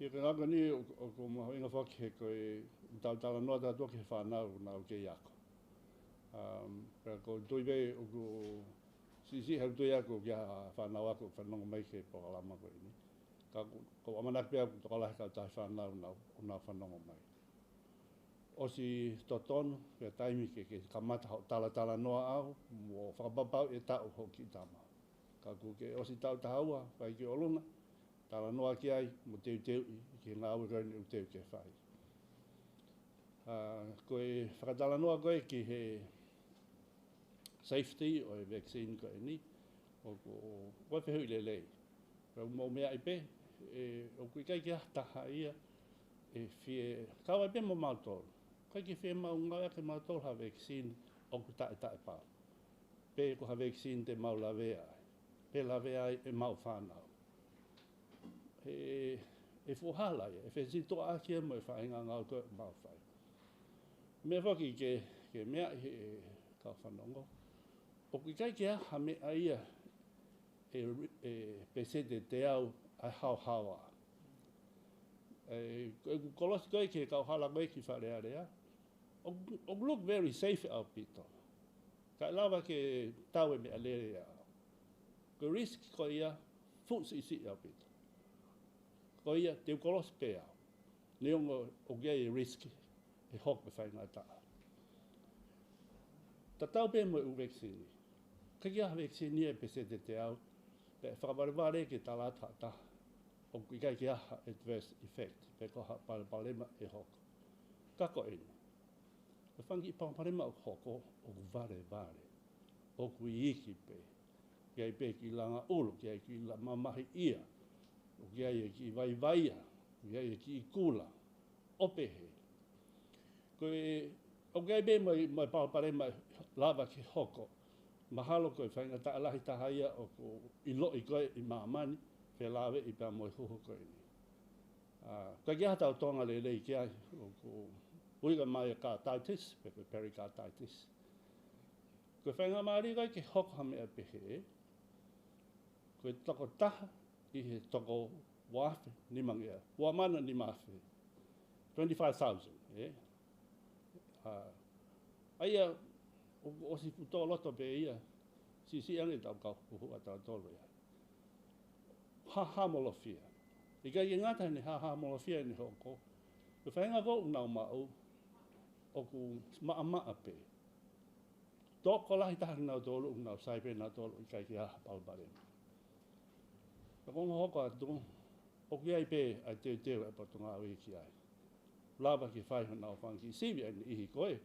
ʻio, ko e ngaahi meʻa ni ʻoku, ʻoku mahuʻinga foki he ko e tau talanoa tautolu ki he fānau naʻa nau kei ako. Um, pea ʻoku ou tui pē ʻoku siʻisiʻi he tui ʻaku ki ha fānau ʻoku fanongo mai ki he polokalama ko eni. Ka ʻoku, ʻoku ou ʻamanaki pē ʻoku tokolahi e kautaha fānau naʻa nau, naʻa nau fanongo mai. ʻOsi totonu pē taimi ke, ke kamata hoʻo talatalanoa ʻau, mo fakapapauʻi ʻe taʻu hoʻo kiʻi tama. Ka kuo ke ʻosi taʻu taha ua, fai ki ʻolunga, talanoa ki ai, mo teuteuʻi ki he ngāue ko eni ʻoku teu ke fai. ʻA, ko e fakatalanoa ko ē ki he safety ʻo e vaccine ko eni, ʻoku, ʻoku, ʻoku fehuʻi lelei. Pea mou meaʻi pē, ʻe, ʻoku ʻikai ke ʻi ai ha taha ia ʻe fie, kau ai pē mo mautolu. ʻIkai ke fiemaʻu ngāueʻaki ʻe mautolu ha vaccine ʻoku taʻetaʻepau. Pe ko ha vaccine te mau lavea ai. Pe lavea ai ʻemau fānau. ʻE, ʻe fuʻu hala ia, ʻe fesitoʻaki ia mo e faʻahinga ngāue ko ē ʻoku mau fai. Meʻa foki ke, ke meaʻi he kau fanongo. ʻOku ʻikai ke ʻi ai ha meʻa ia ʻe, ʻe peseti ʻe teau ʻa e haohaoa. ʻE, ko e kolosi ko ē ki he kauhala ko ē ki Fale Alea, ʻoku, ʻoku look very safe ʻaupito. Kae lava ke tau e meʻalele ʻaʻau. Ko e risk ko ia fuʻu siʻisiʻi ʻaupito. Ko ia te u kolosi pē au. Neongo ʻoku ʻi ai e risk ʻe hoko e faingataʻa. Tatau pē mo e ʻū vaccine. ʻIkai ke ʻi ai ha vaccine ʻe peseti ʻe teau, pea fakavalevale ke tala atu ha taha ʻoku ʻikai ke ʻi ai ha adverse effect, pe ko ha palopalema ʻe hoko. Ka ko eni, ko e fanga kiʻi palopalema ʻoku hoko, ʻoku valevale, ʻoku iiki pē, ʻoku ʻi ai pē kiʻi langa ʻulu, ʻoku ʻi ai kiʻi la-, mamahiʻia, ʻoku ʻi ai e kiʻi vaivaia, ʻoku ʻi ai e kiʻi kula, ʻo pehē. Ko e, ʻoku ʻi ai pē mo e, mo e palopalema ʻe lava ke hoko. Mahalo ko e faingataʻa lahi taha ia ʻoku ʻiloʻi ko ē ʻi māmani, felāveʻi pea mo e huhu ko eni. ʻA, ʻikai ke ʻi ai ha tau Tonga lelei ki ai, ʻoku ui ko e myocarditis, pe ko e pericarditis. Ko e faingamālie ko ē ke hoko ha meʻa pehē, ko e tokotaha ʻi he toko ua afe nima ngeau, ua mano nima afe, twenty-five thousand, ē? ʻA, ʻa ia, ʻo, ʻosi fuʻu tō loto pē ia, siʻisiʻi ange ʻetau kau huhu ʻatautolu ia. Hāhāmolofia. ʻIkai ke ngata heʻene hāhāmolofia ʻene hoko, ko e faʻahinga ko ē ʻoku nau maʻu, ʻoku maʻamaʻa pē. Tokolahi taha kinautolu, ʻoku nau sai pē nautolu ʻikai ke ʻi ai ha palopalema. Ka ko e ongo hoko atu, ʻoku ʻi ai pē ʻa e teuteu ʻa e Potungāue ki ai. Lava ke fai honau fanga kiʻi sivi ʻa e niʻihi ko ē.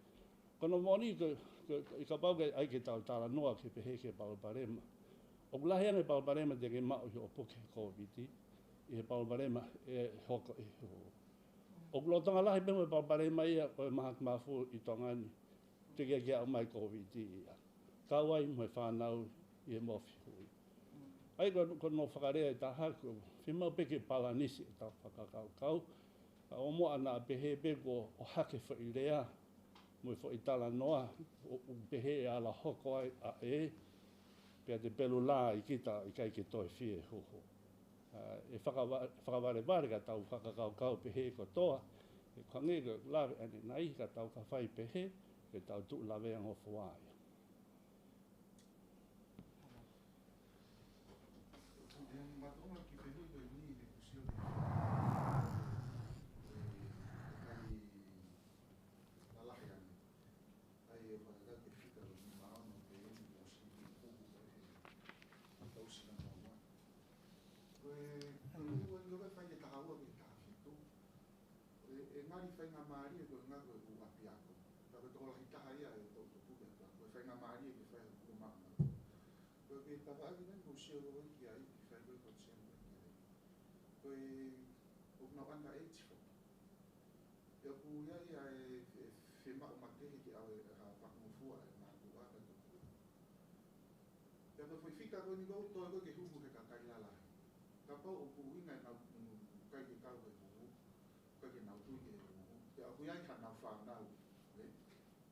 Ko hono moʻoni ko, ko, ko, ʻi kapau ke ʻai ke tau talanoa ke pehē ki he palopalema. ʻOku lahi ange e palopalema te ke maʻu ʻi hoʻo puke Covid, ʻi he palopalema ʻe hoko ʻi he huhu. ʻOku lolotonga lahi pē mo e palopalema ia ʻo e mahaki mafu ʻi Tonga ni. Teʻeki ke aʻu mai Covid ia. Kau ai mo e fānau ʻi he mofi hui. ʻA ia ko, ko hono fakalea ʻe taha ko e fiemaʻu pē ke palanisi ʻetau fakakaukau. Ka ʻoua muʻa naʻa pehē pē kuo ʻohake foʻi lea mo e foʻi talanoa ʻo, ʻo pehē ʻe ala hoko ai ʻa ē, pea te pelu lā ʻi kita ʻikai ke toe fie huhu. ʻA, ʻe fakava-, fakavalevale ka tau fakakaukau pehē kotoa, Ko e hangē ko e lave ʻanenai ka tau ka fai pehē, ke tau tuʻu lave ango fua ia. Ko e mātuʻa ki he fehuʻi ko eni he kusi o te, e, e kai lalahi ange. ʻA ia ʻoku fakakau ke fika lo ni maono ke eni kusi ki kuku e, e, tau sina maua. Ko e, ko e, ko e, ko e fai ke taha ua ke taha fitu. E, e ngali faingamālie ko e ngāue ʻa e ʻapiako. Ka ko e tokolahi taha ia e tau tupu ia ka ko e faingamālie ke fai ʻa e kuku maʻa. Ko e ke tavaʻaki nai ko sio ko ki ai ki fai ko e ko sio ki ai. Ko e ʻoku nau underage foki. Ia ʻoku ia ia e, e fiemaʻu makehe ke ʻave ha fakangofua e mātuʻa ka tupu. Pea ko e foʻi fika ko eni ʻoku toe ko e ke huhu he kakai lalahi. Kapau ʻoku ʻuhinga ʻenau, mm, kai ke kau he huhu, kai ke nau tui ke huhu. Pea ʻoku ʻi ai hanau fānau, ē?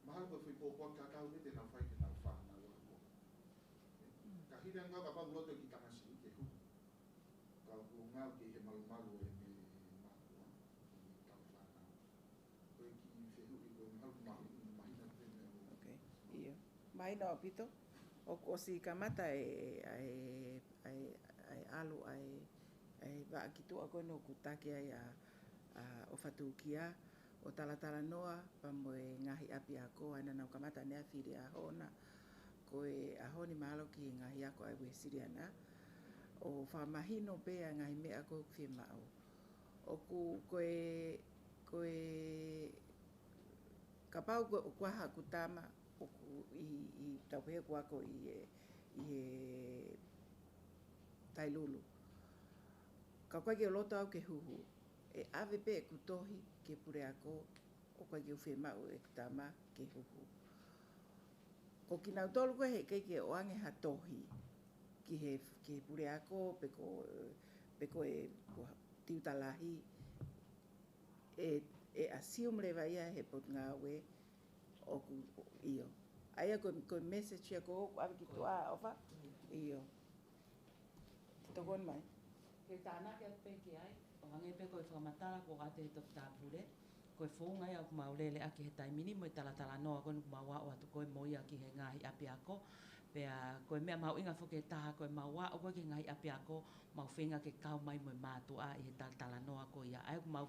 Mahalo ko e foʻi pōpoaki tatau pē te nau fai ke nau fānau ako. Ē? Ka hili ange kapau ʻoku loto ki tamasiʻi ke huhu. Ka ʻoku ngāue ki he malumalu e mei mātuʻa, e mei tau fānau. Ko e kiʻi fehuʻi ko e mahalo mahu-, mahina pē meʻa ko. Ok, ʻio. Mahino ʻaupito. ʻOku ʻosi kamata e, ʻa e, ʻa e, ʻa e ʻalu ʻa e, ʻa e vaʻa ki tuʻa ko eni ʻoku taki ai ʻa, ʻa ʻOfa Tūkia, ʻo talatalanoa pea mo e ngaahi ʻapiako, ʻa ia naʻa nau kamata ʻaneafi ʻi he ʻaho na. Ko e ʻaho ni mahalo ki he ngaahi ako ʻa e Uēsiliana. ʻO fakamahino pē ʻa e ngaahi meʻa ko ē ʻoku fiemaʻu. ʻOku, ko e, ko e, kapau ko, ʻoku ʻi ai haku tama, ʻoku ʻi, ʻi tau pehē ʻoku ako ʻi he, ʻi he Tailulu. Ka ʻoku ʻikai ke u loto au ke huhu. ʻE ʻave pē ʻeku tohi ki he puleako, ʻoku ʻikai ke u fiemaʻu ʻeku tama ke huhu. Ko kinautolu ko ē heʻikai ke ʻoange ha tohi ki he, ki he puleako, pe ko, pe ko e, ko e tiuta lahi, ʻe, ʻe assume leva ia he potungāue ʻoku ʻio. ʻA ia ko e, ko e message ia ko ē ʻoku ʻave ki tuʻa ʻOfa. ʻIo. Te tokoni mai. Ke tānaki atu pē ki ai, ʻo hangē pē ko e fakamatala kuo ʻoatu ʻe he Toketā Pule, ko e founga ia ʻoku mau lele ʻaki he taimi ni mo e talatalanoa ko eni ʻoku mau aʻu atu ko ē mo ia ki he ngaahi ʻapiako. Pea ko e meʻa mahuʻinga foki ʻe taha ko e mau aʻu ko ē ki he ngaahi ʻapiako, mau feinga ke kau mai mo e mātuʻa ʻi he talatalanoa ko ia. ʻA ia ʻoku mau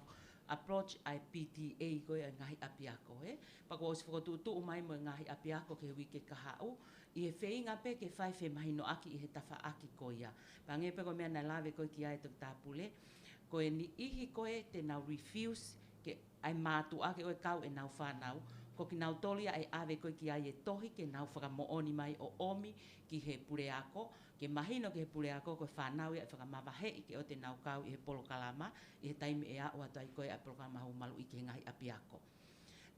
approach ʻa e P T A ko ē ʻa e ngaahi ʻapiako, ē. Pea kuo ʻosi fokotuʻutuʻu mai mo e ngaahi ʻapiako ki he uike kahaʻu, ʻi he feinga pē ke fai femahinoʻaki ʻi he tafaʻaki ko ia. Pea hangē pē ko e meʻa naʻe lave ko ē ki ai e Toketā Pule, ko e niʻihi ko ē te nau refuse ke ʻai mātuʻa ke ʻoua ʻe kau ʻenau fānau, ko kinautolu ia ʻe ʻave ko ē ki ai e tohi ke nau fakamoʻoni mai ʻo ʻomi ki he puleako, ke mahino ki he puleako ko e fānau ia ʻe fakamavaheʻi ke ʻoua te nau kau ʻi he polokalama, ʻi he taimi ʻe aʻu atu ai ko ē ʻa e polokalama huhu maluʻi ki he ngaahi ʻapiako.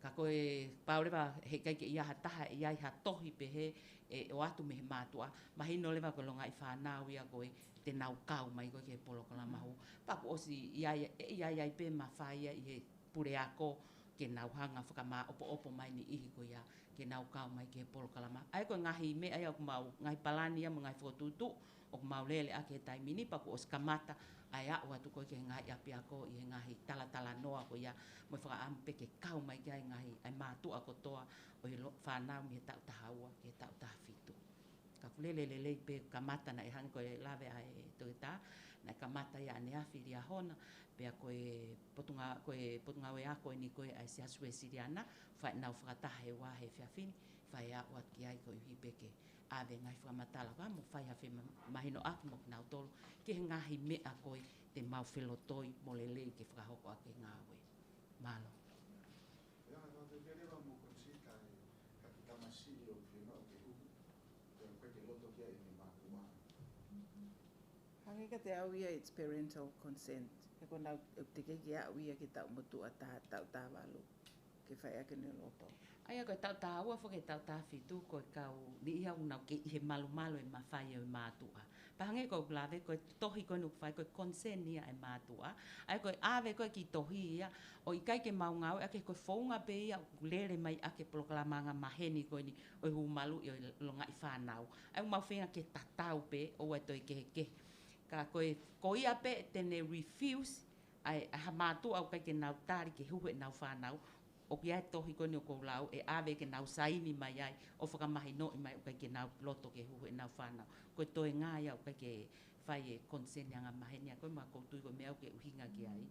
Ka ko e pau leva heʻikai ke ʻi ai ha taha ʻe ʻi ai ha tohi pehē ʻe ʻoatu mei he mātuʻa, mahino leva ko e longaʻi fānau ia ko ē te nau kau mai ko ē ki he polokalama huhu. Pea kuo ʻosi ʻi ai, ʻe ʻi ai ai pē mafai ia ʻi he puleako ke nau hanga fakamāʻopoʻopo mai niʻihi ko ia ke nau kau mai ki he polokalama. ʻA ia ko e ngaahi meʻa ia ʻoku mau, ngaahi palani ia mo e ngaahi fokotuʻutuʻu ʻoku mau lele ʻaki he taimi ni pea kuo ʻosi kamata ʻa e aʻu atu ko ē ki he ngaahi ʻapiako ʻi he ngaahi talatalanoa ko ia mo e fakaʻamu pē ke kau mai ki ai ngaahi, ʻa e mātuʻa kotoa ʻo e lo-, fānau mei he taʻu taha ua ki he taʻu taha fitu. Ka ʻoku lele lelei pē kamata naʻe hangē ko e lave ʻa e Toketā, naʻe kamata ia ʻaneafi ʻi he ʻaho na, pea ko e potungā-, ko e potungāue ako eni ko ē ʻa e Siasi Uēsiliana, fai ʻenau fakataha he ua he efiafi ni, fai aʻu atu ki ai koeʻuhi pē ke ʻave ngaahi fakamatala ka mo fai ha femahinoʻaki mo kinautolu ki he ngaahi meʻa ko ē te mau felotoi mo lelei ke fakahoko ʻaki e ngāue. Mālō. Ia, ka te kere wa mo konsita e ka ki tamasiʻi ʻoku fiemaʻu ke huhu, pea ʻoku ʻikai ke loto ki ai ʻene mātuʻa. Hangē kiate au ia it's parental consent. He ko ʻenau, ʻoku teʻeki ke aʻu ia ki he taʻu motuʻa taha, taʻu taha valu. Ke fai ʻaki ʻene loto. ʻA ia ko e taʻu taha ua foki ki he taʻu taha fitu ko e kau niʻihi ʻoku nau kei ʻi he malumalu e mafai ʻo e mātuʻa. Pea hangē ko ʻeku lave ko e tohi ko eni ʻoku fai ko e consent ia e mātuʻa. ʻA ia ko e ʻave ko ē kiʻi tohi ia ʻo ʻikai ke mau ngāueʻaki he ko e founga pē ia ʻoku lele mai ʻaki e polokalama anga maheni ko eni ʻo e huhu maluʻi ʻo e longaʻi fānau. ʻA ia ʻoku mau feinga ke tatau pē ʻoua ʻe toe kehekehe. Ka ko e, ko ia pē te ne refuse ʻA e, ʻa ha mātuʻa ʻoku ʻikai ke nau tali ke huhu ʻenau fānau, ʻoku ʻi ai e tohi ko eni ʻoku ou lau, ʻe ʻave ke nau saini mai ai, ʻo fakamahinoʻi mai ʻoku ʻikai ke nau loto ke huhu ʻenau fānau. Ko e toenga ia ʻoku ʻikai ke fai e consent ʻa e angamaheni, ʻa ko e meʻa ʻoku ou tui ko e meʻa ʻoku ke ʻuhinga ki ai.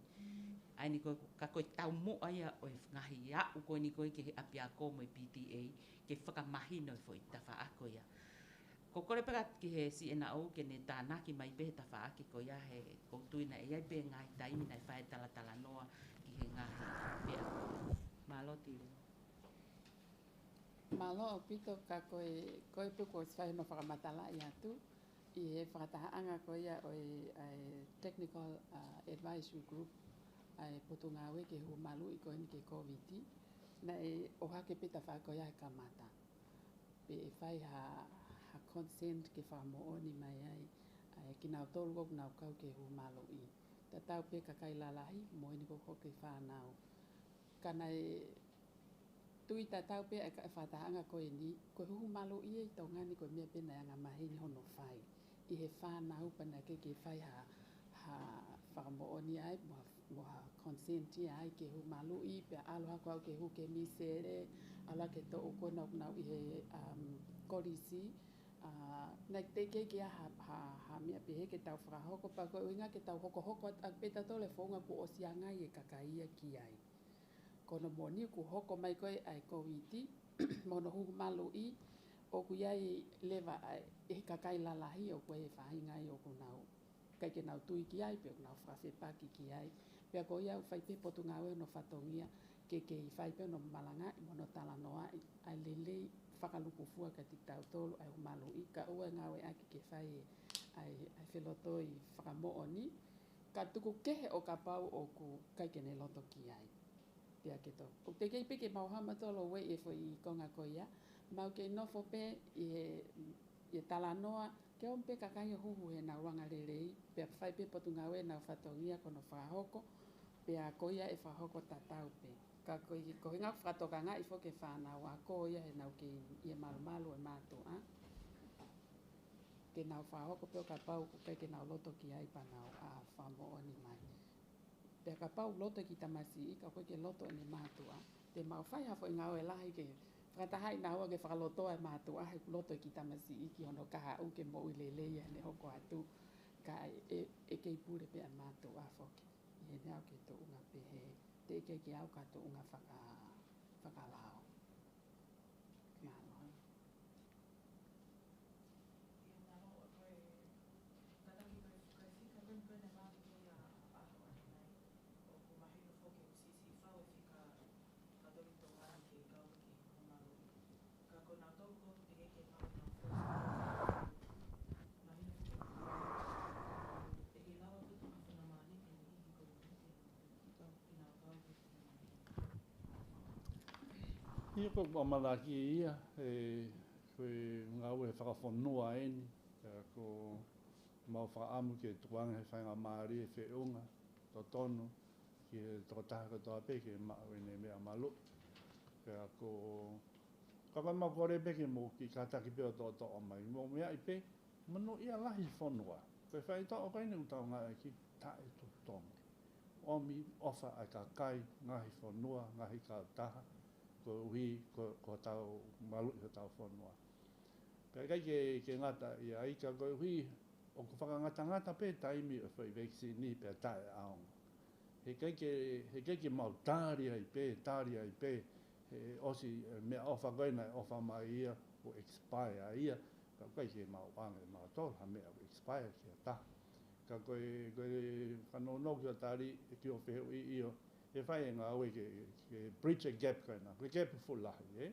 ʻA eni ko e, ka ko e taumuʻa ia ʻo e ngaahi aʻu ko eni ko e ki he ʻapiako mo e P T A, ke fakamahino e foʻi tafaʻaki ko ia. Ko e kole pē ki he C N R O ke ne tānaki mai pē he tafaʻaki ko ia he ʻoku ou tui naʻe ʻi ai pē ngaahi taimi naʻe fai talatalanoa ki he ngaahi meʻa. Mālō Tilio. Mālō ʻaupito, ka ko e, ko e pē kuo ʻosi fai hono fakamatalaʻi atu ʻi he fakatahaʻanga ko ia ʻo e, ʻa e Technical, uh, Advisory Group ʻa e Potungāue ki he Huhu Maluʻi ko eni ki he Kōviti, naʻe ʻohake pē tafaʻaki ko ia he kamata. Pe ʻe fai ha, ha consent ke fakamoʻoni mai ai ʻa e kinautolu ʻoku nau kau ki he huhu maluʻi, tatau pē kakai lalahi mo eni ʻoku hoko ki he fānau. Ka naʻe tui tatau pē ʻa e ka-, fakatahaʻanga ko eni, ko e huhu maluʻi ʻi Tonga ni ko e meʻa pē naʻe angamaheni hono fai ʻi he fānau pea naʻe ʻikai ke fai ha, ha fakamoʻoni ai mo ha mo ha consent ia ai ke huhu maluʻi, pea ʻalu hake au ke huhu ki he misele, ʻalu hake toʻu ko ena ʻoku nau ʻi he, um, kolisi, uh, naʻe teʻeki ke ʻi ai ha, ha, ha meʻa pehē ke tau fakahoko, pea ko e ʻuhinga ke tau hokohoko atu pē tautolu e founga kuo ʻosi ʻangai e kakai ia ki ai. Ko hono moʻoni kuo hoko mai ko ē ʻa e Kōviti, mo hono huhu maluʻi, ʻoku ʻi ai leva ʻa e, ʻe he kakai lalahi ʻoku ʻi ai e faʻahinga ia ʻoku nau ʻikai ke nau tui ki ai, pe ʻoku nau fakafepaki ki ai. Pea ko ia ʻoku fai pē Potungāue hono fatongia, ke kei fai pē hono malangaʻi mo hono talanoaʻi ʻa e lelei fakalūkufua kiate kitautolu ʻa e huhu maluʻi, kae ʻoua ʻe ngāueʻaki ke fai ʻa e, ʻa e felotoi fakamoʻoni, ka tuku kehe ʻo kapau ʻoku ʻikai ke ne loto ki ai. Pea ke tō. ʻOku teʻeki pē ke mau hama tolo ueʻi e foʻi konga ko ia, mau kei nofo pē ʻi he, ʻi he talanoa, ke ʻomi pē kakai ʻo huhu heʻenau anga lelei, pea fai pē Potungāue ʻenau fatongia ko hono fakahoko, pea ko ia ʻe fakahoko tatau pē. Ka ko e, ko e ʻuhinga fakatokangaʻi foki e fānau ako ia heʻenau kei ʻi he malumalu e mātuʻa, ke nau fakahoko pē ʻo kapau ʻoku ʻikai ke nau loto ki ai pea nau ʻā fakamoʻoni mai. Pea kapau loto e kiʻi tamasiʻi, ka ʻoku ʻikai ke loto ʻene mātuʻa, te mau fai ha foʻi ngāue lahi ke fakatahaʻi naua ke fakalotoa e mātuʻa he ʻoku loto e kiʻi tamasiʻi ki hono kahaʻu ke moʻui lelei ʻi heʻene hoko atu, ka ʻe, ʻe, ʻe kei pule pē ʻa e mātuʻa foki. ʻI heʻene aʻu ki he tuʻunga pehē, teʻeki ke aʻu ki ha tuʻunga faka-, fakalao. Mālō. ʻIo, ko e malaki ia, ʻe, ko e ngāue fakafonua eni, ʻa ia ko ʻemau fakaʻamu ke tukuange he faingamālie feʻunga totonu ki he tokotaha kotoa pē ke maʻu ʻene meʻa maluʻi. Pea ko, ka ko ʻemau kole pē ke mou kiʻi kātaki pē ʻo toʻotoʻo mai, mou meaʻi pē, monūʻia lahi fonua. Ko e faitoʻo ko eni ʻoku tau ngāueʻaki, taʻetotongi. ʻOmi ʻofa ʻa e kakai, ngaahi fonua, ngaahi kautaha, koeʻuhi ko, ko hotau maluʻi hotau fonua. Pea ʻikai ke, ke ngata ia ai ka koeʻuhi ʻoku fakangatangata pē taimi ʻo e foʻi vaccine pea taʻeʻaonga. Heʻikai ke, heʻikai ke mau tali ai pē, tali ai pē, he ʻosi, e, meʻaʻofa ko ē naʻe ʻofa mai ia, ʻo expire ia, ka ʻoku ʻikai ke mau ʻoange mautolu ha meʻa ʻoku expire ki ha taha. Ka ko e, ko e fanongo ki hoʻo tali, ʻe kiʻi fehuʻi ʻio, ʻe fai e ngāue ke, ke bridge e gap ko ena, ko e gap fuʻu lahi, ē?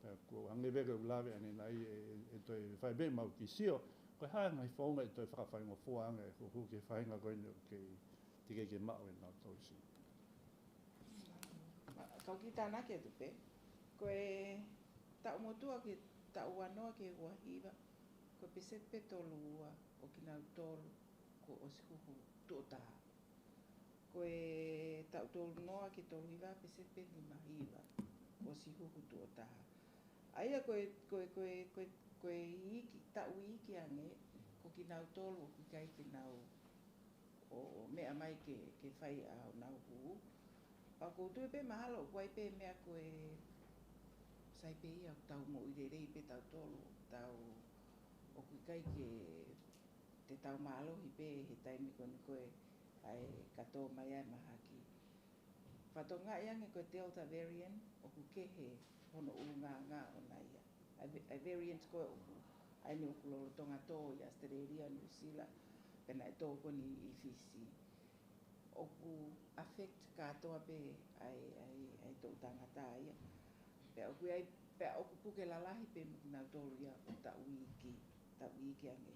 Pea ʻoku hangē pē ko ʻeku lave ʻanenai ʻe, ʻe toe fai pē ʻemau kiʻi sio, ko e hā e ngaahi founga ʻe toe fakafaingofua ange ʻe huhu ki he faʻahinga ko eni ʻoku kei teʻeki ke maʻu ʻe nautolu siʻi. Kau kiʻi tānaki atu pē, ko e taʻu motuʻa ki he taʻu ua noa ki he ua hiva, ko e peseti pē tolu ua ʻo kinautolu kuo ʻosi huhu tuʻo taha. Ko e taʻu tolu noa ki he tolu hiva, peseti pē nima hiva kuo ʻosi huhu tuʻo taha. ʻA ia ko e, ko e, ko e, ko e, ko e iiki, taʻu iiki ange, ko kinautolu ʻoku ʻikai ke nau ʻo meʻa mai ke, ke fai ʻa honau hū. Pea ʻoku ou tui pē mahalo ʻoku ʻi ai pē meʻa ko e sai pē ia ʻoku tau moʻui lelei pē tautolu, tau ʻoku ʻikai ke te tau mālohi pē he taimi ko eni ko ē ʻa e ka tō mai ai mahaki. Fakatokangaʻi ange ko e Delta variant, ʻoku kehe hono ʻulungaanga ʻona ia. ʻA e va-, ʻa e variant ko ē ʻoku, ʻa eni ʻoku lolotonga tō ʻi Australia, New Zealand, pea naʻe tō ko eni ʻi Fisi. ʻOku affect kātoa pē ʻa e, ʻa e, ʻa e toʻu tangata ia. Pea ʻoku ʻi ai, pea ʻoku puke lalahi pē mo kinautolu ia ʻoku taʻu iiki, taʻu iiki ange.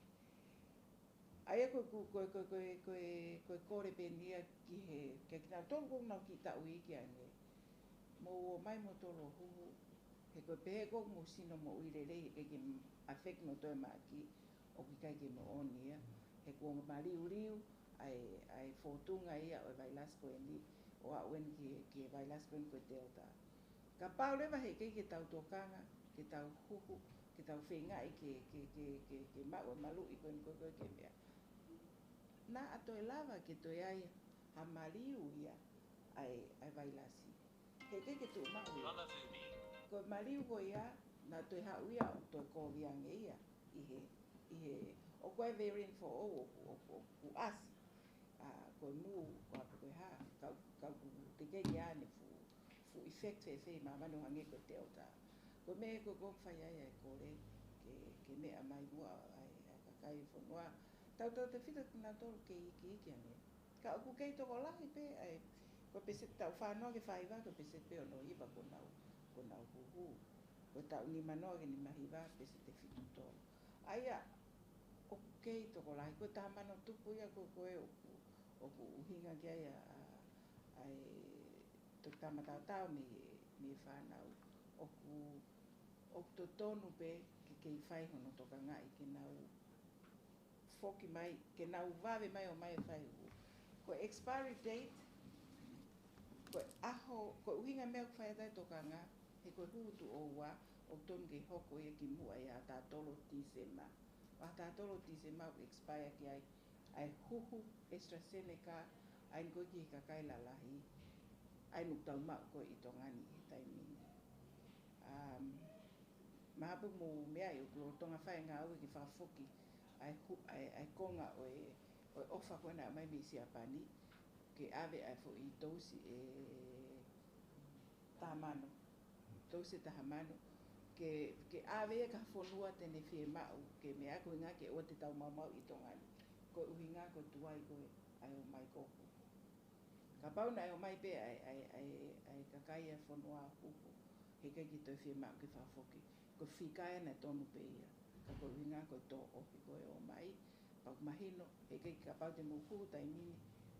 ʻA ia ko e, ko e, ko e, ko e, ko e, ko e kole pē eni ia ki he, kia kinautolu ʻoku nau kiʻi taʻu iiki ange. Mou ō mai moutolu ʻo huhu, he ko e pehē ko ē ʻoku mou sino moʻui lelei, he ʻikai ke affect noa toe mahaki, ʻoku ʻikai ke moʻoni ia. He kuo maliuliu ʻa e, ʻa e fōtunga ia ʻo e vailasi ko eni, ʻo aʻu eni ki he, ki he vailasi ko eni ko e Delta. Kapau leva he ʻikai ke tau tokanga, ke tau huhu, ke tau feingaʻi ke, ke, ke, ke, ke maʻu e maluʻi ko eni ko ē ko ē ke meʻa, naʻa toe lava ke toe ʻi ai ha maliu ia ʻa e, ʻa e vailasi. He ʻikai ke tuʻu maʻu ia. Ko e maliu ko ia, naʻa toe haʻu ia ʻo toe kovi ange ia ʻi he, ʻi he, ʻoku ʻi ai e variant foʻou ʻoku, ʻoku, ʻoku ʻasi. ʻA, ko e mū, ko e hā, ka, ka ʻoku teʻeki ke ʻi ai haʻane fuʻu, fuʻu effect fēfē ʻi māmani ʻo hangē ko e Delta. Ko e meʻa ko ē ʻoku fai ai ʻa e kole ke, ke meʻa mai muʻa ʻa e, ʻa e kakai e fonua. Tautautefito kinautolu kei iiki iiki ange. Ka ʻoku kei tokolahi pē ʻa e, ko e peseti taʻu fā noa ki he fā hiva, ko e peseti pē ono hiva ʻoku nau, ʻoku nau huhu. Ko e taʻu nima noa ki he nima hiva, peseti fitu tolu. ʻA ia, ʻoku kei tokolahi, ko e taha mano tupu ia ko ē ko ē ʻoku, ʻoku ʻuhinga ki ai ʻa, ʻa, ʻa e toki tama tautau mei, mei he fānau. ʻOku, ʻoku totonu pē ke kei fai hono tokangaʻi ke nau foki mai, ke nau vave mai ʻo mai ʻo fai hū. Ko e expiry date, ko e ʻaho, ko e ʻuhinga meʻa ʻoku fai ai e tokanga, he ko e hū tuʻo ua, ʻoku totonu ke hoko ia kimuʻa ʻi he ʻaho taha tolu Tīsema. ʻAho taha tolu Tīsema ʻoku expire ki ai ʻa e huhu AstraZeneca, ʻa eni ko ē ki he kakai lalahi, ʻa eni ʻoku tau maʻu ko ē ʻi Tonga ni he taimi ni. Um, mahalo pē mou meaʻi ʻoku lolotonga fai e ngāue ke fakafoki ʻa e hu-, ʻa e, ʻa e konga ʻo e, ʻo e ʻofa ko ē naʻe ʻomai mei Siapani, ke ʻave ʻa e foʻi tousi ʻe taha mano. Tousi ʻe taha mano. Ke, ke ʻave ia ki ha fonua te ne fiemaʻu, ke meʻa ko e ʻuhinga ke ʻoua te tau maumauʻi ʻi Tonga ni. Ko e ʻuhinga ko e tuai ko ē ʻa e ō mai ko ē. Kapau naʻe ō mai pē ʻa e, ʻa e, ʻa e, ʻa e kakai ʻa e fonua huhu, he ʻikai ke toe fiemaʻu ke fakafoki. Ko e fika ia naʻe tonu pē ia. Ka ko e ʻuhinga ko e tō ʻohi ko ē ō mai. Pea ʻoku mahino, he ʻikai ke kapau te mou huhu taimi ni,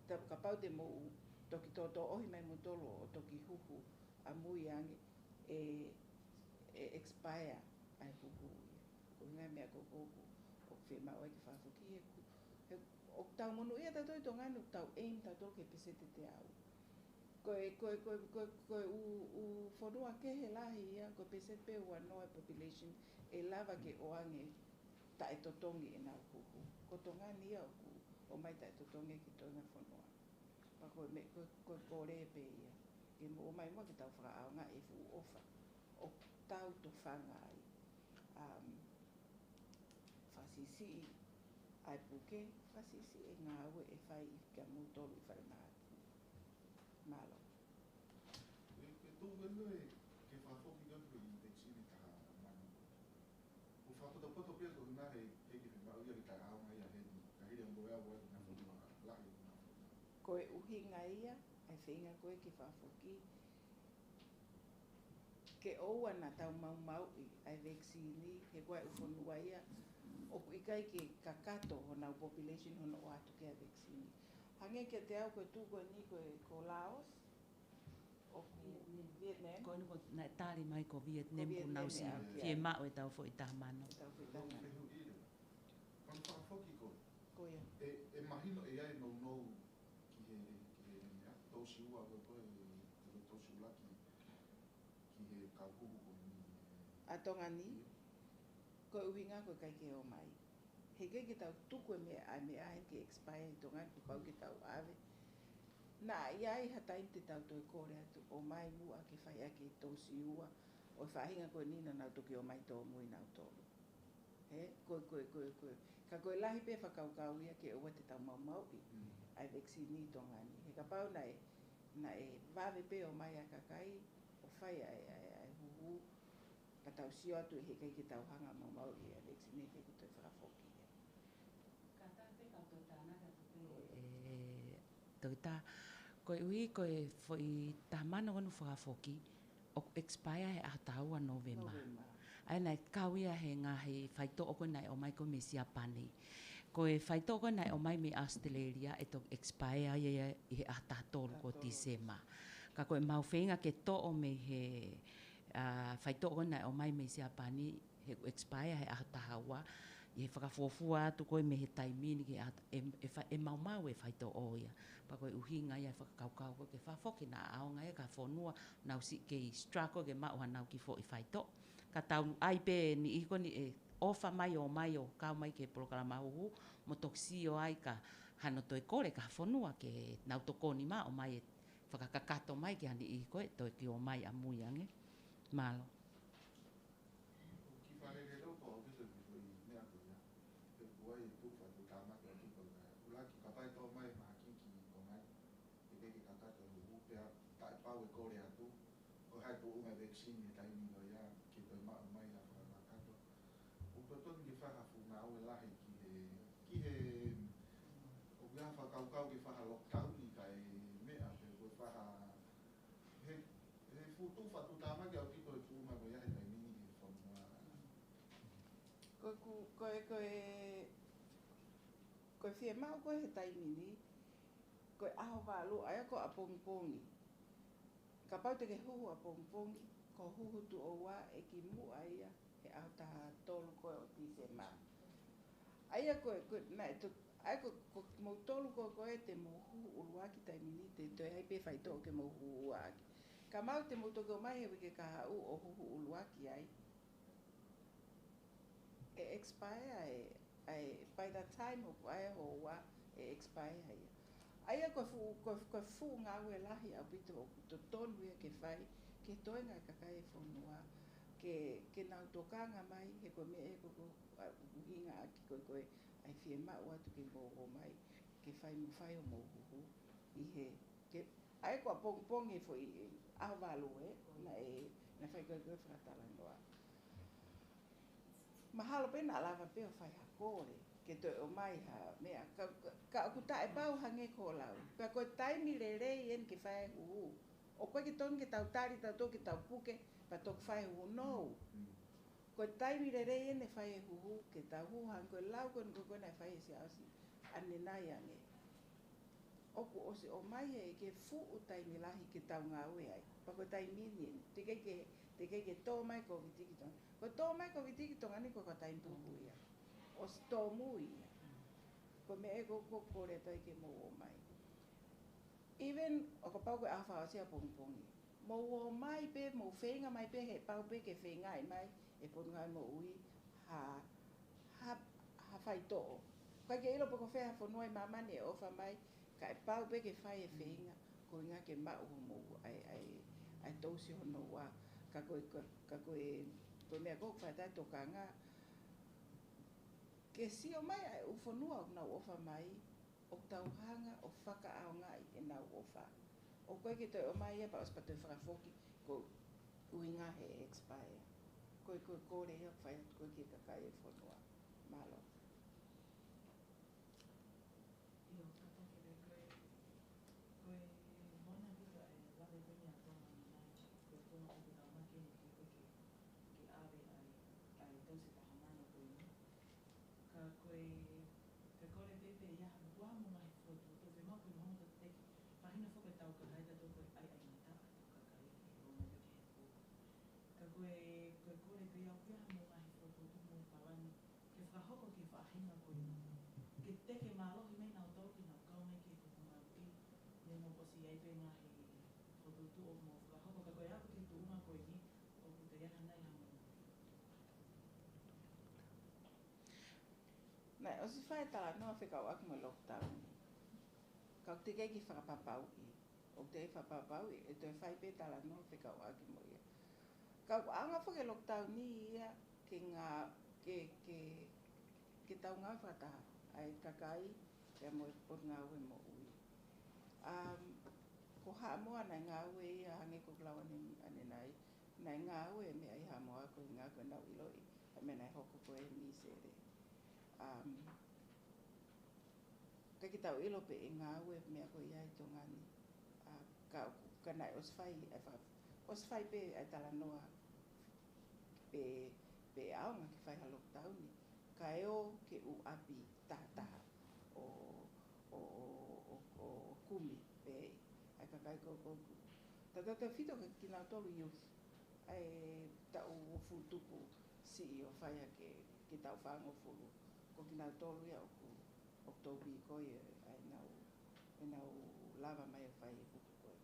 ta-, kapau te mou toki tōtō ʻohi mai moutolu ʻo toki huhu ʻamui ange, ʻe, ʻe expire ʻa e huhu ia. Ko e ʻuhinga e meʻa ko ē ʻoku, ʻoku fiemaʻu ai ke fakafoki he ʻoku, he ʻoku tau monūʻia tautolu ʻi Tonga ni, ʻoku tau aim tautolu ki he peseti ʻe teau. Ko e, ko e, ko e, ko e, ko e ʻū, ʻū fonua kehe lahi ia, ko e peseti pē ʻe ua noa e population ʻe lava ke ʻoange taʻetotongi ʻenau huhu. Ko Tonga ni ia ʻoku ʻomai taʻetotongi ki he toenga fonua. Pea ko e meʻa, ko e, ko e kole pē ia. Ke mou ō mai muʻa ke tau fakaʻaongaʻi e fuʻu ʻofa ʻoku tau tofanga ai. Um, Fakasiʻisiʻi ʻa e puke, fakasiʻisiʻi e ngāue ʻe fai ʻi kia moutolu ʻi falemahaki. Mālō. E, e tō vele ke fakafoki ka ko e vaccine taha mano. ʻOku fakapotopoto pē ko e ʻuhinga he, he ke maʻu ia ke taʻeʻaonga ia heni. Ka hili ange ʻoku ʻi ai e ngaahi fonua lahi ʻoku nau. Ko e ʻuhinga ia, ʻa e feinga ko ē ke fakafoki, ke ʻoua naʻa tau maumauʻi ʻa e vaccine, he ko e ʻū fonua ia ʻoku ʻikai ke kakato honau population hono ʻoatu ki ai e vaccine. Hangē kiate au ko e tuʻu ko eni ko e ko Laos, ʻoku Vietnam. Ko eni ko naʻe tali mai ko Vietnam, ko Vietnam, ko nau si ia, ia. Fiemaʻu e tau foʻi taha mano. Tau foʻi taha mano. Ko ia. E, e mahino ʻe ʻi ai e nounou ki he, ki he meʻa, tousi ua ko e, ko e, ko e tousi ʻuluaki ki he kau huhu ko eni. ʻA Tonga ni, ko e ʻuhinga ko e ʻikai ke ō mai. He ʻikai ke tau tuku e meʻa, ʻa e meʻa heni ke expire ʻi Tonga ni, kuo pau ke tau ʻave. Naʻa ʻi ai ha taimi te tau toe kole atu ʻo ʻomai muʻa ke fai ʻaki e tousi ua ʻo e faʻahinga ko eni naʻa nau toki ō mai tōmui nautolu. He, ko e, ko e, ko e, ko e. Ka ko e lahi pē fakakaukau ia ke ʻoua te tau maumauʻi ʻa e vaccine ʻi Tonga ni. He kapau naʻe, naʻe vave pē ʻo ʻomai ʻa e kakai ʻo fai ʻa e, ʻa e, ʻa e huhu, ka tau sio atu he ʻikai ke tau hanga ʻo maumauʻi ʻa e vaccine, ʻikai ke toe fakafoki ia. Kātaki pē kau toe tānaki atu pē. ʻE, Toketā, koeʻuhi ko e foʻi taha mano ko eni fakafoki, ʻoku expire he ʻaho taha ua Nōvema. Nōvema. ʻA ia naʻe kau ia he ngaahi faitoʻo ko ē naʻe ʻomai ko ē mei Siapani. Ko e faitoʻo ko ē naʻe ʻomai mei ʻAositelēlia ʻe toki expire ia, ia ʻi he ʻaho taha tolu ko Tīsema. Ka ko e mau feinga ke toʻo mei he, ʻa, faitoʻo ko ē naʻe ʻomai mei Siapani, he ʻoku expire he ʻaho taha ua, ʻi he fakafuofua atu ko ē mei he taimi ni ki he ʻaho, ʻe, ʻe fa-, ʻe maumau e faitoʻo ia. Pea ko e ʻuhinga ia e fakakaukau ko ē ke fakafoki, naʻa ʻaonga ia ki ha fonua, nau siʻi kei struggle ke maʻu haʻanau kiʻi foʻi faitoʻo. Ka tau ʻai pē niʻihi ko eni ʻe ʻofa mai ʻo ō mai ʻo kau mai ki he polokalama huhu, mo toki sio ai ka hano toe kole ki ha fonua ke nau tokoni mai ʻo ʻomai e fakakakato mai ki ha niʻihi ko ē toe kiʻi ō mai ʻamui ange. Mālō. Kiʻi fakalelei ʻaupito ki he foʻi meʻa ko ia. He ʻoku ʻi ai e tuʻu fakatuʻutāmaki ʻaupito ia. ʻUluaki, kapau ʻe toʻo mai e mahaki ki Tonga ni, ʻe ʻikai ke kakato e huhu, pea taʻepau e kole atu ʻo e hā e tuʻunga e vaccine he taimi ko ia ke toe maʻu mai ha fakakakato. ʻOku totonu ke fai ha fuʻu ngāue lahi ki he, ki he, ʻoku ʻi ai ha fakakaukau ke fai ha lockdown ʻi kae meʻa pe ko e fai ha, he, he fuʻu tuʻu fakatuʻutāmaki ʻaupito e tuʻunga ko ia he taimi ni ki he fonua. Ko e ku-, ko e, ko e, ko e fiemaʻu ko ē he taimi ni, ko e ʻaho valu, ʻa ia ko ʻapongipongi. Kapau te ke huhu ʻapongipongi, ko e huhu tuʻo ua ʻe kimuʻa ia he ʻaho taha tolu ko ē ʻo Tīsema. ʻA ia ko e, ko e, naʻe to-, ʻa ia ko, ko kimoutolu ko ē ko ē te mou huhu ʻuluaki taimi ni, te toe ʻi ai pē faitoʻo ke mou huhu ʻaki. Ka maʻu te mou toki ō mai he uike kahaʻu ʻo huhu ʻuluaki ai, ʻe expire e, ʻa e, by the time ʻoku ʻi ai e houa, ʻe expire ia. ʻA ia ko e fuʻu, ko e, ko e fuʻu ngāue lahi ʻaupito ʻoku totonu ia ke fai ki he toenga e kakai e fonua, ke, ke nau tokanga mai, he ko e meʻa ē ko, ko, ʻa, ʻuhinga ʻaki ko ē ko ē ʻa e fiemaʻu atu ke mou ō mai ke fai mo fai hoʻomou huhu ʻi he, ke, ʻa ia ko ʻapongipongi e foʻi ʻaho valu ē, naʻe, naʻe fai ko ē ko ē fakatalanoa. Mahalo pē naʻa lava pē ʻo fai ha kole ke toe ō mai ha meʻa, ka, ka, ka ʻoku taʻepau hangē ko hoʻo lau. Pea ko e taimi lelei eni ke fai e huhu. ʻOku ʻikai ke tonu ke tau tali tautolu ke tau puke pea toki fai e huhu. No. Ko e taimi lelei eni e fai e huhu, ke tau huhu hangē ko e lau ko eni ko ē naʻe fai ʻe Siaosi ʻanenai ange. ʻOku ʻosi ō mai he ʻikai ke fuʻu taimi lahi ke tau ngāue ai. Pea ko e taimi ni, teʻeki ke, teʻeki ke tō mai Kōviti ki Tonga. Ko e tō mai Kōviti ki Tonga ni ko e taimi pupuʻu ia. ʻOsi tōmui ia. Ko e meʻa ē ko, ko, kole atu ai ke mou ō mai. Even ʻo kapau ko e ʻaho fakaʻosi ʻapongipongi, mou ō mai pē, mou feinga mai pē he pau pē ke feingaʻi mai e Potungāue Moʻui ha, ha, ha faitoʻo. ʻIkai ke ʻilo pe ko fē ha fonua ʻi māmani ʻe ʻofa mai, ka ʻe pau pē ke fai e feinga, ko e ʻuhinga ke maʻu hoʻomou ʻai, ʻai, ʻai tousi hono ua, ka ko e, ka, ka ko e, ko e meʻa ko ē ʻoku fai atu e tokanga, ke sio mai ʻa e ʻū fonua ʻoku nau ʻofa mai, ʻoku tau hanga ʻo fakaʻaongaʻi ʻenau ʻofa. ʻOku ʻikai ke toe ō mai ia pea ʻosi pea toe fakafoki ko e ʻuhinga he expire. Ko e, ko e kole ia ʻoku fai atu ko ē ki he kakai e fonua. Mālō. ʻIo, kātaki pē ko e, ko e moʻoni ʻaupito e lave ko eni ʻa Toma ni nai, ko e tonu ʻoku tau maki eni ke, ke, ke ʻave ʻa e, ʻa e tausi taha mano ko eni. Ka ko e, ka ko e pē pē ia, mo kua mo ngaahi fokotuʻutuʻu, fiemaʻu ke mo hanga ʻo teke. Mahino foki e tau ka hai tatou ko e ʻai ʻai ngata ʻa e tau kakai, ʻo ngata ki he pō. Ka ko e, ko e kole pē ia, ʻoku ʻi ai mo ngaahi fokotuʻutuʻu mo e palani, ke fakahoko ki he faʻahinga ko eni. Ke teke mālohi mai nautolu ke nau kau mai ki he kupu maluʻi, ne mo ʻosi ʻi ai pē ngaahi fokotuʻutuʻu ʻoku mo fakahoko, ka ko e aʻu ki he tuʻunga ko eni, ʻoku te ʻi ai hanai ha mo. ʻOsi fai talanoa fekauʻaki mo e lockdown. Ka ʻoku teʻeki ke fakapapauʻi. ʻOku teʻeki fakapapauʻi, ʻe toe fai pē talanoa fekauʻaki mo ia. Ka ʻoku anga faka lockdown ia ke ngā, ke, ke, ke tau ngāue fakataha ʻa e kakai pea mo e potungāue moʻui. Um, ko Haʻamoa naʻe ngāue ia hangē ko ʻeku lau ʻanenai, naʻe ngāue meʻa ʻi Haʻamoa ko e ngāue ko ʻenau ʻiloʻi ʻa e meʻa naʻe hoko ko ē ʻi Nuʻusila. Um, ʻIkai ke tau ʻilo pe ʻe ngāue meʻa ko ia ʻi Tonga ni. ʻA, ka, ka naʻe ʻosi fai, ʻe fa-, ʻosi fai pē ʻa e talanoa pe, pe ʻaonga ke fai ha lockdown ni. Kae ō ke ʻū ʻapi tahataha ʻo, ʻo, ʻo, ʻo, ʻo kumi pē ʻa e kakai ko, ko, ko. Tautautefito kia kinautolu youth, ʻa e taʻu hongofulu tupu siʻi ʻo fai ʻa e, ke tau fāngofulu. Ko kinautolu ia ʻoku, ʻoku tau piko ia ʻa ʻenau, ʻenau lava mai ʻo fai e kupu ko ē.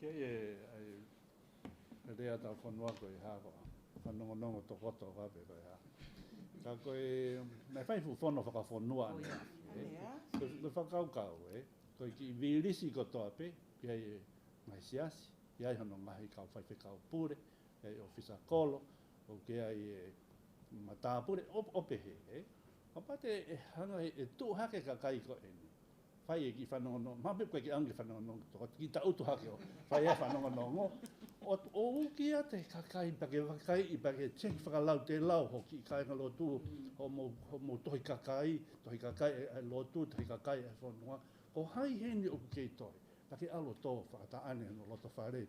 Ke ʻi ai e, ʻa e, ʻa e lea ʻa e fonua ko e hā ko ā. Fanongonongo tokoto ka pe ko e hā. Ka ko e, naʻe fai fuʻu fono fakafonua ʻanenai. ʻAnenai. Ko, ko e fakakaukau, ē. Ko e kiʻi vilisi kotoa pē, ʻi ai e ngaahi siasi, ʻi ai hono ngaahi kau faifekau pule, ʻi ai ʻōfisa kolo, ʻoku ʻi ai e matāpule, ʻo, ʻo pehē, ē. Kapau te, ʻe hanga ʻe, ʻe tuʻu hake kakai ko eni. Fai e kiʻi fanongonongo, mahalo pē ʻoku ʻikai ke ʻaonga ke fanongonongo, toko kiʻi tangutu hake ʻo fai e fanongonongo. ʻO, ʻo uki atu e kakai, pea ke vakai, pea ke check fakalautelau, hoʻo kiʻi kāingalotu, hoʻomou, hoʻomou tohi kakai, tohi kakai ʻa e, ʻa e lotu, tohi kakai ʻa e fonua. Ko hai heni ʻoku kei tohi. Pea ke ʻalu ʻo tō fakataʻane hono loto fale,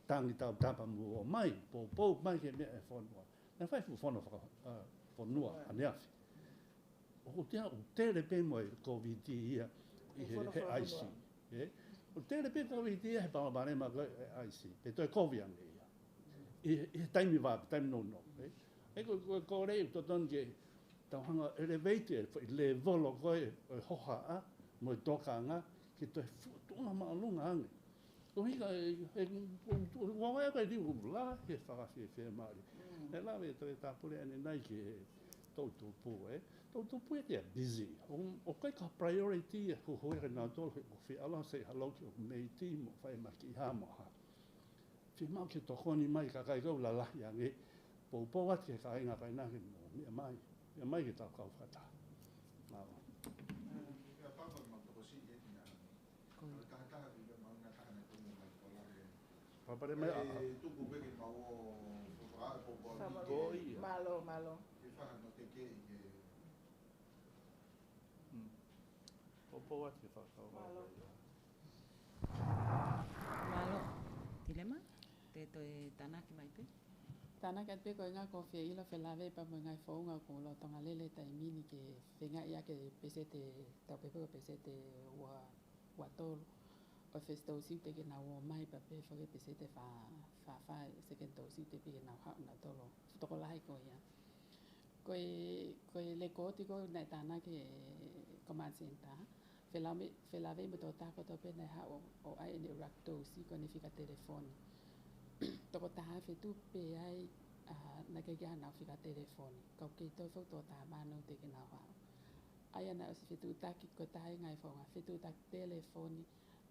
tangi tautapa mo ō mai, poupou mai ki he meʻa ʻa e fonua. Naʻe fai fuʻu fono faka, ʻa, fonua ʻaneafi. ʻOku te, ʻoku tele pē mo e Covid ia ʻi he, he ʻaisi. Ē? ʻOku tele pē Covid ia he palopalema ko e ʻaisi. Pe toe Covid ange ia. ʻI, ʻi he taimi vave, taimi nounou. Ē? ʻE ko, ko, ko e lea ʻoku totonu ke tau hanga ʻo elevate e foʻi lēvolo ko ē ʻo e hohaʻa mo e tokanga ke toe fuʻu tuʻunga māʻolunga ange. Ko e hā e, e, ua wai ko e liu la he fakafefe mali. Mm. ʻE lave ʻa e Tohi Tapu ʻanenai ki he toʻutupu, ē. Toʻutupu ē, they are busy. ʻO, ʻoku ʻikai ko e priority ʻa e huhuʻi ʻa kinautolu he ʻoku fie ʻalu ʻo say hello ki hoku meiti mo fai ma kiʻi hā mo hā. Fiemaʻu ke tokoni mai kakai kau lalahi ange, poupou atu ki he kāinga kainaki mo meʻa mai, meʻa mai ke tau kau fakataha. Mālō. Ia, papa ma tokosiʻi e tina. Ko ia. Taha taha ki he mauna taha na tumu mai ko la ke. Papa le mai a. E tuku pē ke mau ō, ko ia. Mālō, mālō. Ke faha no te ke i ke. Mm. Poupou atu ke fakakau. Mālō. Mālō. Tilema, te toe tānaki mai pē. Tānaki atu pē ko e ngaahi ko fie ʻilo felāveʻi pea mo e ngaahi founga ʻoku lolotonga lele taimi ni ke feinga ia ke peseti, tau pehē ko e peseti ua, ua tolu. ʻO e first dose ʻoku teʻeki ke nau ō mai pea pehē foki peseti fā, fā fā, second dose ʻoku teʻeki ke nau haʻu nautolu. Fuʻu tokolahi ko ia. Ko e, ko e lēkooti ko ē naʻe tānaki ʻe he Command Centre. Felāveʻi, felāveʻi mo e tokotaha kotoa pē naʻe haʻu ʻo, ʻo ʻai ʻene ʻuluaki dose ko ʻene fika telefoni. Tokotaha fetuʻu pē ai, ʻa, naʻe ʻikai ke ʻi ai hanau fika telefoni. Ka ʻoku kei toe foki tokotaha mano teʻeki ke nau haʻu. ʻA ia naʻe ʻosi fetuʻutaki ko e taha e ngaahi founga fetuʻutaki telefoni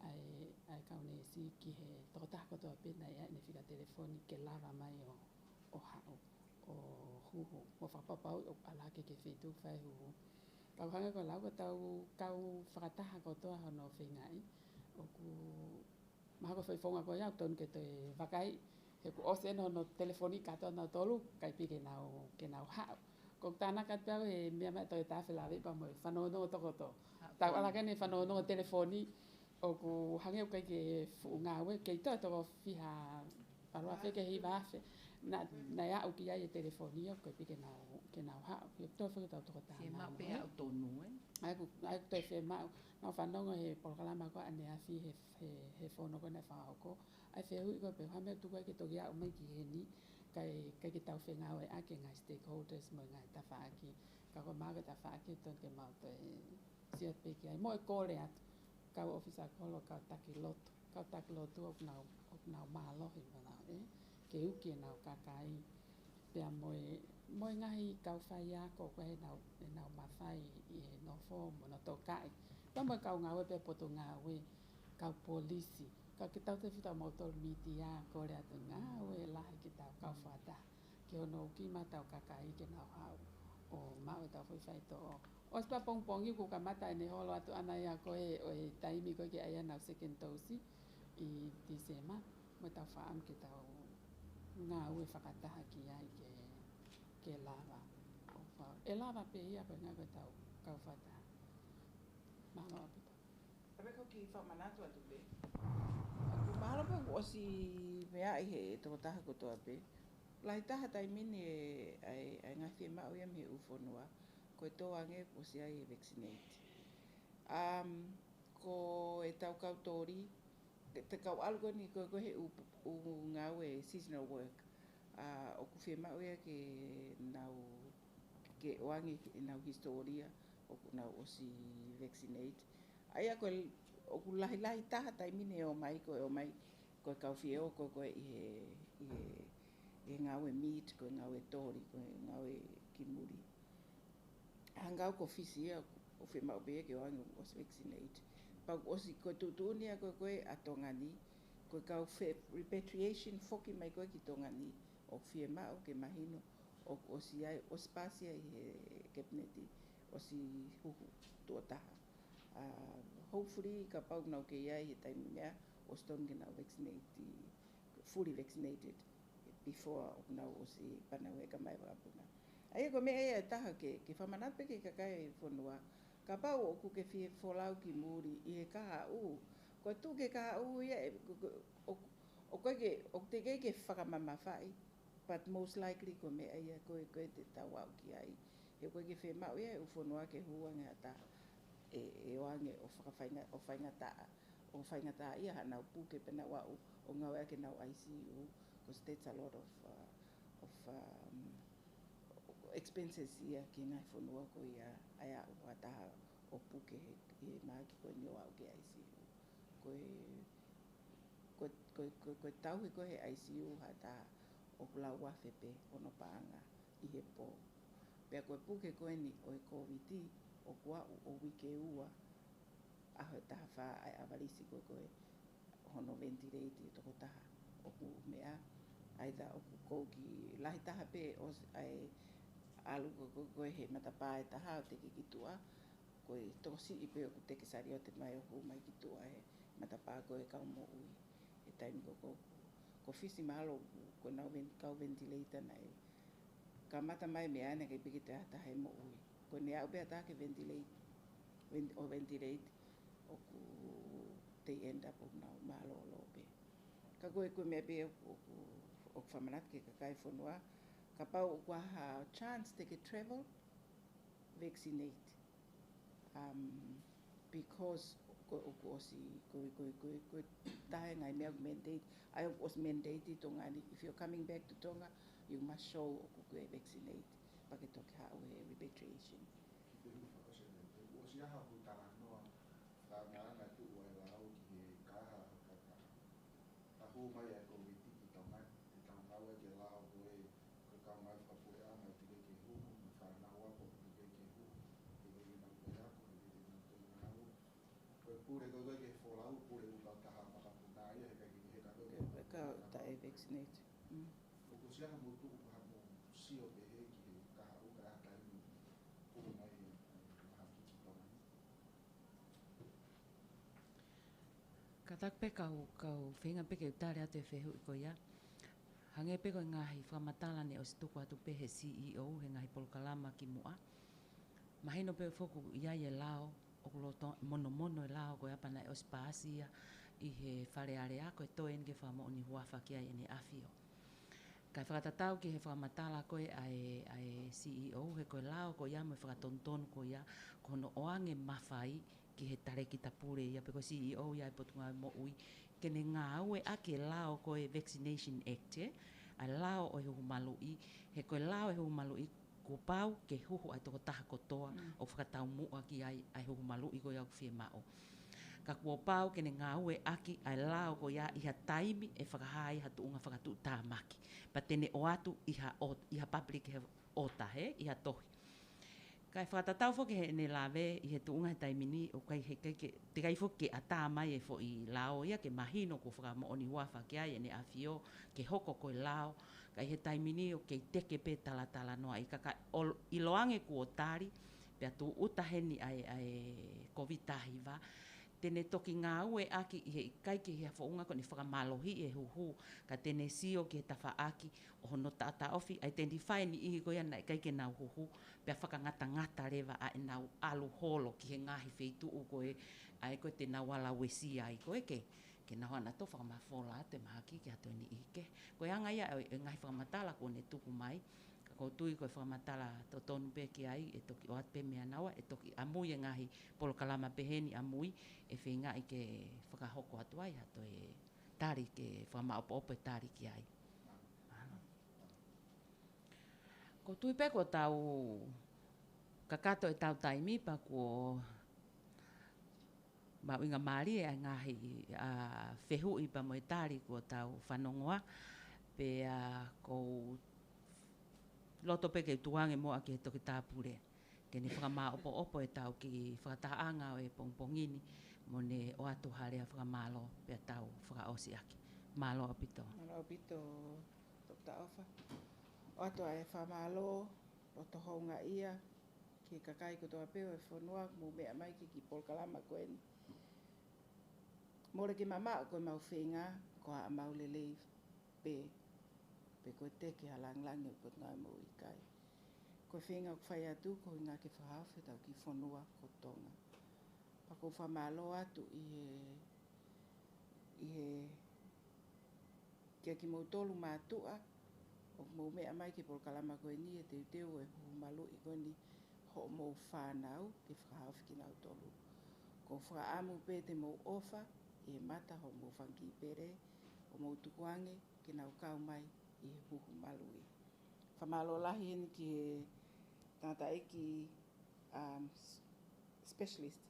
ʻa e, ʻa e kau neesi ki he tokotaha kotoa pē naʻe ʻi ai ʻene fika telefoni ke lava mai ʻo, ʻo haʻu, ʻo huhu, mo fakapapauʻi ʻoku ʻalu hake ki he feituʻu fai huhu. Ka ʻoku hangē ko e lau ko ʻetau kau fakataha kotoa hono feingaʻi, ʻoku mahalo ko e foʻi founga ko ia ʻoku totonu ke toe vakaiʻi, he kuo ʻosi ʻeni hono telefoni kātoa nautolu, ʻikai pē ke nau, ke nau haʻu. Ko e tānaki atu au he meʻa mai Tohi Tapu felāveʻi pea mo e fanongonongo tokoto. Tau ʻalu hake ʻeni fanongonongo telefoni, ʻoku hangē ʻoku ʻikai ke fuʻu ngāue, kei toe toko fiha, valu afe ki he hiva afe. Naʻa, naʻe aʻu ki ai e telefoni ʻoku ʻikai pē ke nau, ke nau haʻu. ʻIo toe foki tau tokotaha. Fiemaʻu pē haʻu tonu, ē? ʻA ia ʻoku, ʻa ia ʻoku toe fiemaʻu. Naʻa ku fanongo he polokalama ko ē ʻaneafi he, he, he fono ko ē naʻe fakahoko. ʻA e fehuʻi ko ē pe ko e hā e meʻa ʻoku tuku ai ke toki aʻu mai ki heni, kae, kae ke tau fengāueʻaki e ngaahi stakeholders mo e ngaahi tafaʻaki. Ka ko e maʻu e tafaʻaki ʻoku totonu ke mau toe sio pē ki ai. Mo e kole atu, kau ʻōfisa kolo, kau taki lotu, kau taki lotu ʻoku nau, ʻoku nau mālohi mo nau, ē, ke uki ʻenau kakai. Pea mo e, Mo e ngaahi kau faiako ko ē ʻenau, ʻenau mafai ʻi he nofo mo hono tokaʻi. Pea mo e kau ngāue pē potungāue, kau polisi. Ka ke tau te futa mo tolu mītia ko e ʻa e ngāue lahi ke tau kau fakataha. Ke ono ki ma tau kakai ke nau haʻu ʻo maʻu ʻetau foʻi faitoʻo. ʻOsi pea pongipongi kuo kamata ʻene holo atu ʻana ia ko ē ʻo e taimi ko ē ke ʻai ʻenau second dose ʻi Tīsema. Mo tau faʻam ke tau ngāue fakataha ki ai ke, ke lava. ʻE lava pē ia ko e ngāue tau kau fakataha. Mālō ʻaupito. Pea ko e kiʻi fakamanatu atu pē. ʻOku mahalo pē kuo ʻosi meaʻi ʻe he tokotaha kotoa pē. Lahi taha taimi ni ʻa e, ʻa e, ʻa e ngaahi fiemaʻu ia mei he ʻū fonua. Ko e tō ange kuo ʻosi ʻai e vaccinate. Um, ko e tau kau toli, te kau ʻalu ko eni ko, ko e he ʻū, ʻū ngāue seasonal work. ʻA, ʻoku fiemaʻu ia ke nau, ke ʻoange ʻenau hisitōlia, ʻoku nau ʻosi vaccinate. ʻA ia ko e, ʻoku lahilahi taha taimi ni ʻe ō mai, ko e ō mai, ko e kau fie ō ko, ko ē ʻi he, ʻi he, ʻi he ngāue meat, ko e ngāue toli, ko e ngāue ki muli. Hangē ko Fisi ia, ʻoku fiemaʻu pē ia ke ʻoange ʻosi vaccinate. Pea ʻosi ko e tuʻutuʻuni ia ko, ko ē ʻa Tonga ni, ko e kau fee repatriation foki mai ko ē ki Tonga ni, ʻoku fiemaʻu ke mahino, ʻoku ʻosi ʻai, ʻosi paasi ia ʻi he cabinet, ʻosi huhu tuʻo taha. ʻA, hopefully, kapau nau kei ʻi ai he taimi meʻa, ʻosi tonu ke nau vaccinate, fully vaccinated before ʻoku nau ʻosi panau e kamai vakapuna. ʻA ia ko e meʻa ia ʻe taha ke, ke fakamanatu pē ki he kakai e fonua. Kapau ʻoku ke fie folau ki muli ʻi he kahaʻu. Ko e tuʻu ki he kahaʻu ia ʻe, ko, ko, ʻo, ʻoku ʻikai ke, ʻoku teʻeki ke fakamamafaʻi. But most likely ko e meʻa ia ko ē, ko ē te tau aʻu ki ai. He ʻoku ʻikai ke fiemaʻu ia ʻe he ʻū fonua ke hū ange ha taha ʻe, ʻe ʻoange ʻo fakafainga-, ʻo faingataʻa. ʻO faingataʻaʻia haʻanau puke pea nau aʻu ʻo ngāueʻaki ʻenau I C U, 'cause that's a lot of, uh, of, um, expenses ia ki he ngaahi fonua ko ia ʻa e aʻu ha taha ʻo puke he, he mahaki ko eni ʻo aʻu ki he I C U. Ko e, ko e, ko e, ko e, ko e tauhi ko ē he I C U ha taha ʻoku lau afe pē hono paʻanga ʻi he pō. Pea ko e puke ko eni ʻo e Kōviti ʻoku aʻu ʻo uike ua ʻaho ʻe taha fā ʻa e ʻavalisi ko ē ko ē hono ventilate e tokotaha ʻoku meʻa. ʻAita ʻoku kou ki lahi taha pē ʻosi ʻa e ʻalu ko, ko, ko ē he matapā ʻe taha ʻo teke ki tuʻa. Ko e tokosiʻi pē ʻoku teke saliote mai ʻo hū mai ki tuʻa he matapā ko ē kau moʻui. He taimi ko, ko, ko Fisi mahalo ko ʻenau ven-, kau ventilator naʻe kamata mai meʻa naʻe ʻikai pē ke toe ʻi ai ha taha ʻe moʻui. Ko ʻene aʻu pē ha taha ke ventilate, ven-, ʻo ventilate ʻoku they end up ʻoku nau mālōlō pē. Ka ko e, ko e meʻa pē ʻoku, ʻoku, ʻoku fakamanatu ki he kakai e fonua, kapau ʻoku ʻi ai ha chance te ke travel, vaccinate. Um, because ko, ʻoku ʻosi, ko, ko, ko, ko e taha e ngaahi meʻa ʻoku mandate, ʻa ia ʻoku ʻosi mandate ʻi Tonga ni, if you're coming back to Tonga, you must show ʻoku ke vaccinate, pea ke toki haʻu he repatriation. Kiʻi fehuʻi fakaʻosi ange, ʻoku ʻosi ʻi ai haʻaku talanoa, talanoa ʻa e tuʻu ʻa e lao ki he kaha, ka, ka, ka hū mai ʻa e Kōviti ki Tonga, ʻe tau ngāue ki he lao ko ē, ko e kau ngāue fakapuleʻanga ʻoku teʻeki ke huhu, mo e fānau ako ʻoku teʻeki ke huhu, teʻeki ke nau toe ako, teʻeki ke nau toe ngāue. Ko e pule ko ē ke folau, pule ʻū kautaha vakapuna ia, he ʻikai ke, he ʻikai ke, ʻIkai ke taʻe vaccinate. Mm. ʻOku ʻosi ʻi ai haʻamou tuʻu, haʻamou sio pehē ki he kahaʻu, ka ʻi ai ha taimi hū mai e, e mahaki ki Tonga ni. Kātaki pē kau, kau feinga pē ke u tali atu e fehuʻi ko ia. Hangē pē ko e ngaahi fakamatala ne ʻosi tuku atu pē ʻe he C E O he ngaahi polokalama kimuʻa. Mahino pē foki ʻoku ʻi ai e lao, ʻoku loto monomono e lao ko ia pea naʻe ʻosi paasi ia ʻi he Fale Alea, ko e toe eni ke fakamoʻoni huafa ki ai ʻEne ʻAfio. Kae fakatatau ki he fakamatala ko ē ʻa e, ʻa e C E O, he ko e lao ko ia mo e fakatonutonu ko ia, ko hono ʻoange mafai ki he talēkita pule ia pe ko e C E O ia e Potungāue Moʻui, ke ne ngāueʻaki e lao ko e Vaccination Act, ē? ʻA e lao ʻo e huhu maluʻi, he ko e lao ʻo e huhu maluʻi kuo pau ke huhu ʻa e tokotaha kotoa Mm. ʻoku fakataumuʻa ki ai ʻa e huhu maluʻi ko ia ʻoku fiemaʻu. Ka kuo pau ke ne ngāueʻaki ʻa e lao ko ia ʻi ha taimi ʻe fakahā ai ha tuʻunga fakatuʻutāmaki. Pea te ne ʻoatu ʻi ha ʻo-, ʻi ha public he ʻota he, ʻi ha tohi. Kae fakatatau foki heʻene lave ʻi he tuʻunga he taimi ni, ʻoku ʻikai, he ʻikai ke, teʻeki ai foki ke ʻatā mai e foʻi lao ia ke mahino kuo fakamoʻoni huafa ki ai ʻEne ʻAfio ke hoko ko e lao, ka ʻi he taimi ni ʻoku kei teke pē talatalanoaʻi, ka ka ʻo-, ʻiloange kuo tali, pea tūʻuta heni ʻa e, ʻa e Kōviti taha hiva, te ne toki ngāueʻaki ʻi he ʻikai ke ʻi ha founga ko ʻene fakamālohiʻi e huhu, ka te ne sio ki he tafaʻaki ʻo hono taʻotaʻofi, identify e niʻihi ko ia naʻe ʻikai ke nau huhu, pea fakangatangata leva ʻa ʻenau ʻalu holo ki he ngaahi feituʻu ko ē, ʻa ē ko ē te nau ala uesia ai ko ē ke, ke nau hanga ʻo fakamafola atu e mahaki ki ha toe niʻihi kehe. Ko e anga ia ʻo e, e ngaahi fakamatala kuo ne tuku mai, ka ʻoku ou tui ko e fakamatala totonu pē ki ai, ʻe toki ʻoatu pē meia naua, ʻe toki ʻamui e ngaahi polokalama pehē ni ʻamui, ʻe feingaʻi ke fakahoko atu ai ha toe tali ke fakamaʻopoʻopo e tali ki ai. Mālō. ʻOku ou tui pē kuo tau kakato ʻetau taimi pea kuo mahuʻinga mālie ʻa e ngaahi, ʻa, fehuʻi pea mo e tali kuo tau fanongoa, pea ʻoku ou loto pē ke tuku ange muʻa ki he Toketā Pule ke ne fakamaʻopoʻopo ʻetau kiʻi fakatahaʻanga ʻo e pongipongi ni mo ne ʻoatu ha lea fakamālō pea tau fakaʻosi ʻaki. Mālō ʻaupito. Mālō ʻaupito, Toketā ʻOfa. ʻOatu ʻa e fakamālō loto houngaʻia ki he kakai kotoa pē ʻo e fonua ʻoku mou meʻa mai ki he kiʻi polokalama ko eni. Mole ke mamaʻo ko e mau feinga, ko ʻemau lelei pē, pe ko e teke ha langilangi ʻo e Potungāue Moʻui, ʻikai. Ko e feinga ʻoku fai atu, ko e ʻuhinga ke fakahaofi ʻetau kiʻi fonua ko Tonga. Pea ʻoku ou fakamālō atu ʻi he, ʻi he, kia kimoutolu mātuʻa ʻoku mou meʻa mai ki he polokalama ko eni, ʻi he teuteu ʻo e huhu maluʻi ko eni hoʻomou fānau ke fakahaofi kinautolu. ʻOku ou fakaʻamu pē te mou ʻofa ʻi he mata hoʻomou fanga kiʻi pele, ʻo mou tukuange ke nau kau mai ʻi he huhu maluʻi. Fakamālō lahi heni ki he tangataʻeiki, um, s-, specialist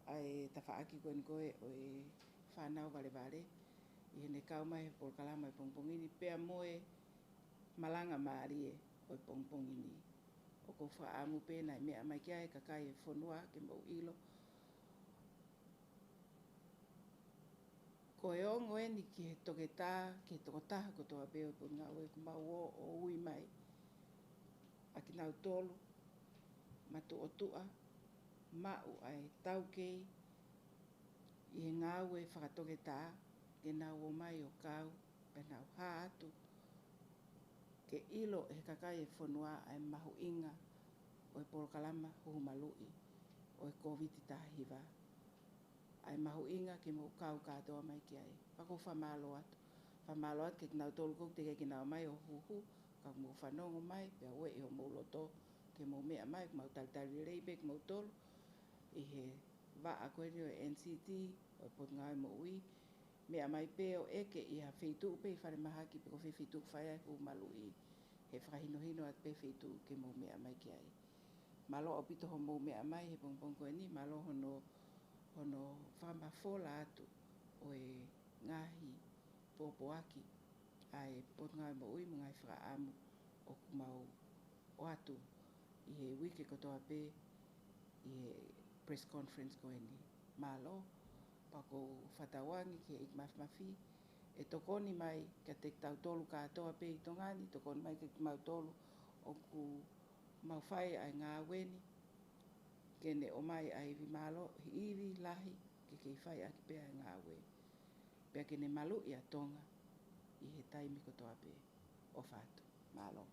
ʻa e tafaʻaki ko eni ko ē ʻo e fānau valevale, ʻi heʻene kau mai he polokalama ʻo e pongipongi ni, pea mo e malanga mālie ʻo e pongipongi ni. ʻOku ou fakaʻamu pē naʻe meʻa mai ki ai e kakai e fonua ke mou ʻilo, ko e ongo eni ki he toketā, ki he tokotaha kotoa pē ʻo e Potungāue, ʻoku mau ō ʻo ui mai ʻa kinautolu matuʻotuʻa, maʻu ʻa e taukei ʻi he ngāue fakatoketā, ke nau ō mai ʻo kau, pea nau hā atu ke ʻilo ʻe he kakai e fonua ʻa e mahuʻinga ʻo e polokalama huhu maluʻi ʻo e Kōviti taha hiva. ʻA e mahuʻinga ke mou kau kātoa mai ki ai. Pea ʻoku ou fakamālō atu. Fakamālō atu kia kinautolu ʻoku teʻeki ke nau ō mai ʻo huhu, ka mou fanongo mai, pea ueʻi homou loto ke mou meʻa mai, ʻoku mau talitali lelei pē kimoutolu ʻi he vaʻa ko eni ʻo e N C T, ʻo e Potungāue Moʻui, meʻa mai pē ʻo ʻeke ʻi ha feituʻu pē ʻi falemahaki pe ko fē feituʻu fai ai e huhu maluʻi, he fakahinohino atu pē feituʻu ke mou meʻa mai ki ai. Mālō ʻaupito hoʻomou meʻa mai he pongipongi ko eni, mālō hono, hono fakamafola atu ʻo e ngaahi pōpoaki ʻa e Potungāue Moʻui mo e ngaahi fakaʻamu ʻoku mau ʻoatu ʻi he uike kotoa pē ʻi he press conference ko eni. Mālō, pea ʻoku ou fakatauange ki he ʻEiki Mafimafi ʻe tokoni mai kiate kitautolu kātoa pē ʻi Tonga ni, tokoni mai kiate kimautolu ʻoku mau fai ʻa e ngāue ni, ke ne ʻomai ʻa e ivi mālō, ivi lahi, ke kei fai ʻaki pē ʻa e ngāue. Pea ke ne maluʻi ʻa Tonga ʻi he taimi kotoa pē. ʻOfa atu. Mālō.